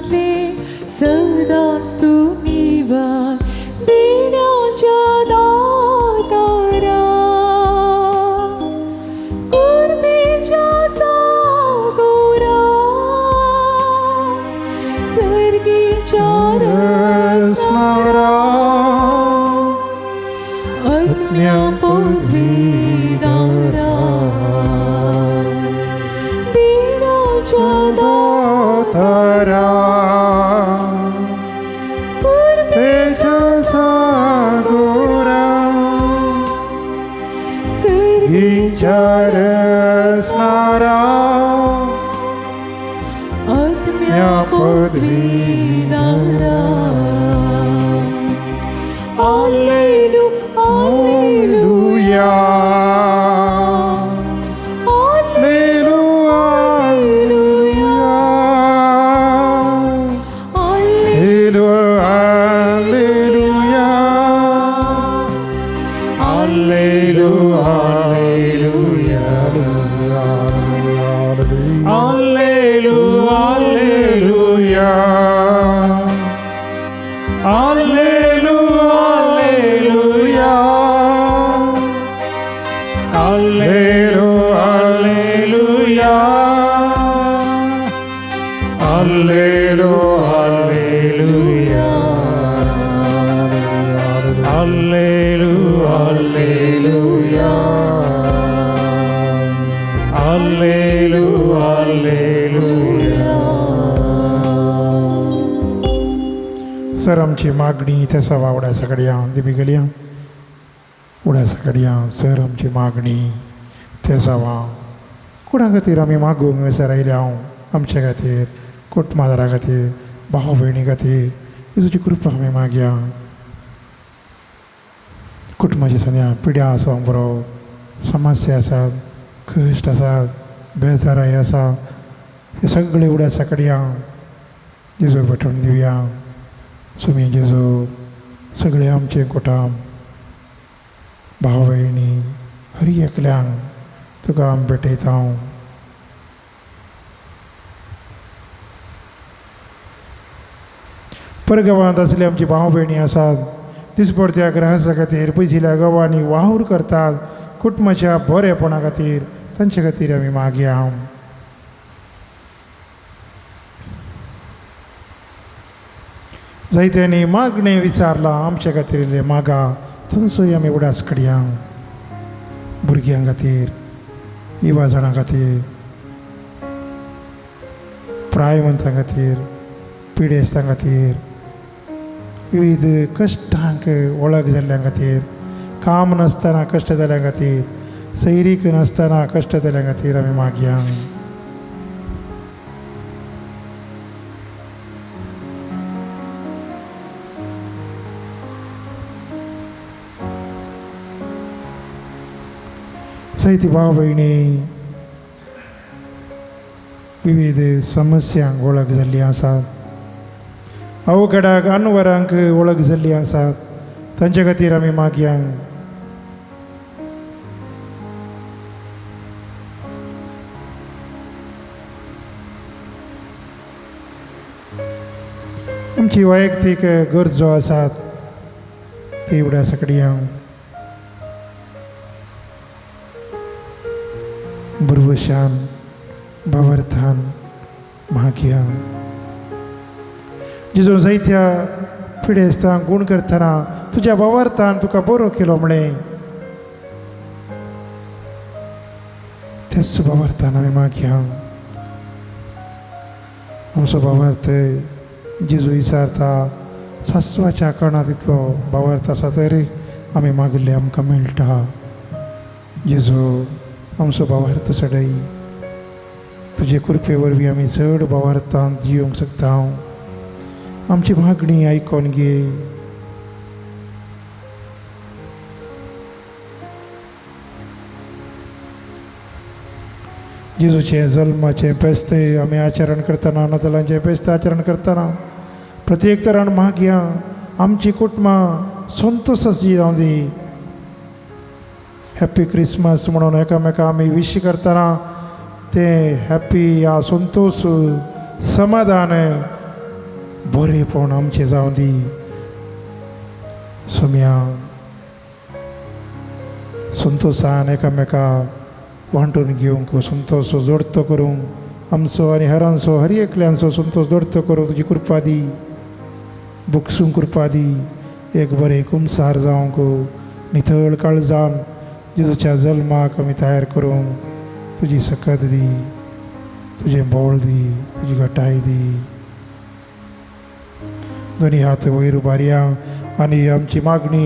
वेगीच्या रसणारा आत्म्या पदवीदारा. Alleluia, Alleluia. Alleluia, Alleluia. Alleluia, Alleluia. Alleluia, Alleluia. Alleluia, Alleluia. Alleluia, Alleluia. Alleluia, Alleluia, Alleluia, Alleluia, Alleluia, Alleluia. Sir आमची मागणी त्या सभा उड्या सगळ्या दिबी गेल्या उड्या सगळ्या. सर आमची मागणी त्या सभा कोणा खातीर आमी मागूंक सर आयल्या हांव आमच्या खातीर, कुटुंबादारा खातीर, भाव भयणी खातीर जेजूची कृपा आमी मागया. कुटुंबाची सद्या पिड्या आसूंक बरो, समस्या आसात, कश्ट आसात, बेजाराय आसा, हे सगळे उड्या सगळ्या जेजूक भेटवण दिवया. सुमी जेजू सगळे आमचे कुटुंब, भाव भयणी हरी एकल्यांक तुका आमी भेटयता. परगांवांत आसले आमची भाव भयणी आसात, दिसपडत्या ग्रहासा खातीर पयशिल्या गांवांनी वावर करतात, कुटुंबाच्या बरेपणा खातीर तांचे खातीर आमी मागया. जायत्यांनी मागणें विचारलां आमच्या खातीर इल्लें मागा, थंयसोय आमी उडास कडया. भुरग्यां खातीर, युवा जाणां खातीर, प्रायवंतां खातीर, पिडेस्तां खातीर, विविध कश्टांक वळख जाल्ल्या खातीर, काम नासतना कश्ट जाल्ल्या खातीर, सैरीक नासतना कश्ट जाल्ल्या खातीर आमी मागया. जायती भाव भयणी विविध समस्यांक वळख जाल्ली आसात, अवघडाक अनवरांक वळख जाल्ली आसात, तांचे खातीर आमी मागया. आमची वैयक्तीक गरजो आसात ती उड्या सकडया. भरवशान भावार्थान मागया. जेजू जायत्या पिडेस्तांक गूण करतना तुज्या भावार्थान तुका बरो केलो म्हळें, त्याच भावार्थान आमी मागया. आमचो भावार्थ जेजू विचारता सासवाच्या कणांत इतलो भावार्थ आसा तरी आमी मागिल्लें आमकां मेळटा. जेजू आमचो भावार्थ सडय, तुजे कृपे वरवीं आमी चड भावार्थान जियोंक शकता. आमची मागणी आयकोन घे. जेजूचें जल्माचें फेस्त आमी आचरण करतना, नातालांचें फेस्त आचरण करतना प्रत्येक तरान मागया आमची कुटुंबां संतोशाची जावं दी. हॅप्पी क्रिसमस म्हणून एकामेका आमी विश करतना तें हॅप्पी या संतोश समाधान बरेपण आमचें जावं दी. सोम्या संतोशान एकामेका वांटून घेवंक, संतोश जोडतो करूंक आमचो आनी हेरांचो हर एकल्यांचो संतोश जोडतो करूंक तुजी कृपा दी, बुकसूंक कृपा दी. एक बरें कुमसार जावंक नितळ काळजान जेजूच्या जल्माक आमी तयार करूंक तुजी सकत दी, तुजें बोळ दी, तुजी घटाय दी. दोनी हात वयर उबारया आनी आमची मागणी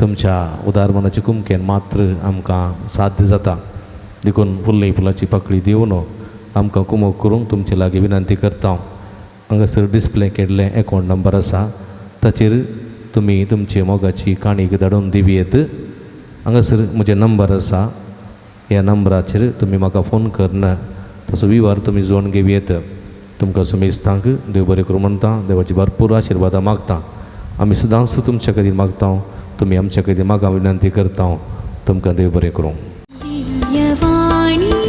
तुमच्या उदार मनाची कुमकेन मात्र आमकां साध्य जाता. देखून फुल्ली फुलाची पाकळी दिवन आमकां कुमोक करूंक तुमचे लागीं विनंती करता. हांगासर डिस्प्ले केल्लें एकावंट नंबर आसा, ताचेर तुमी तुमची मोगाची काणीक धाडून दिवयेत. हांगासर म्हजें नंबर आसा, ह्या नंबराचेर तुमी म्हाका फोन करून तसो विवार तुमी जोडून घेवयेत. तुमकां सुमेस्तांक देव बरें करूं म्हणटा, देवाची भरपूर आशिर्वादां मागता. आमी सदांच तुमच्या खातीर मागता, तुमी आमच्या खातीर मागा विनंती करता. तुमकां देव बरें करूं. दिव्यवाणी.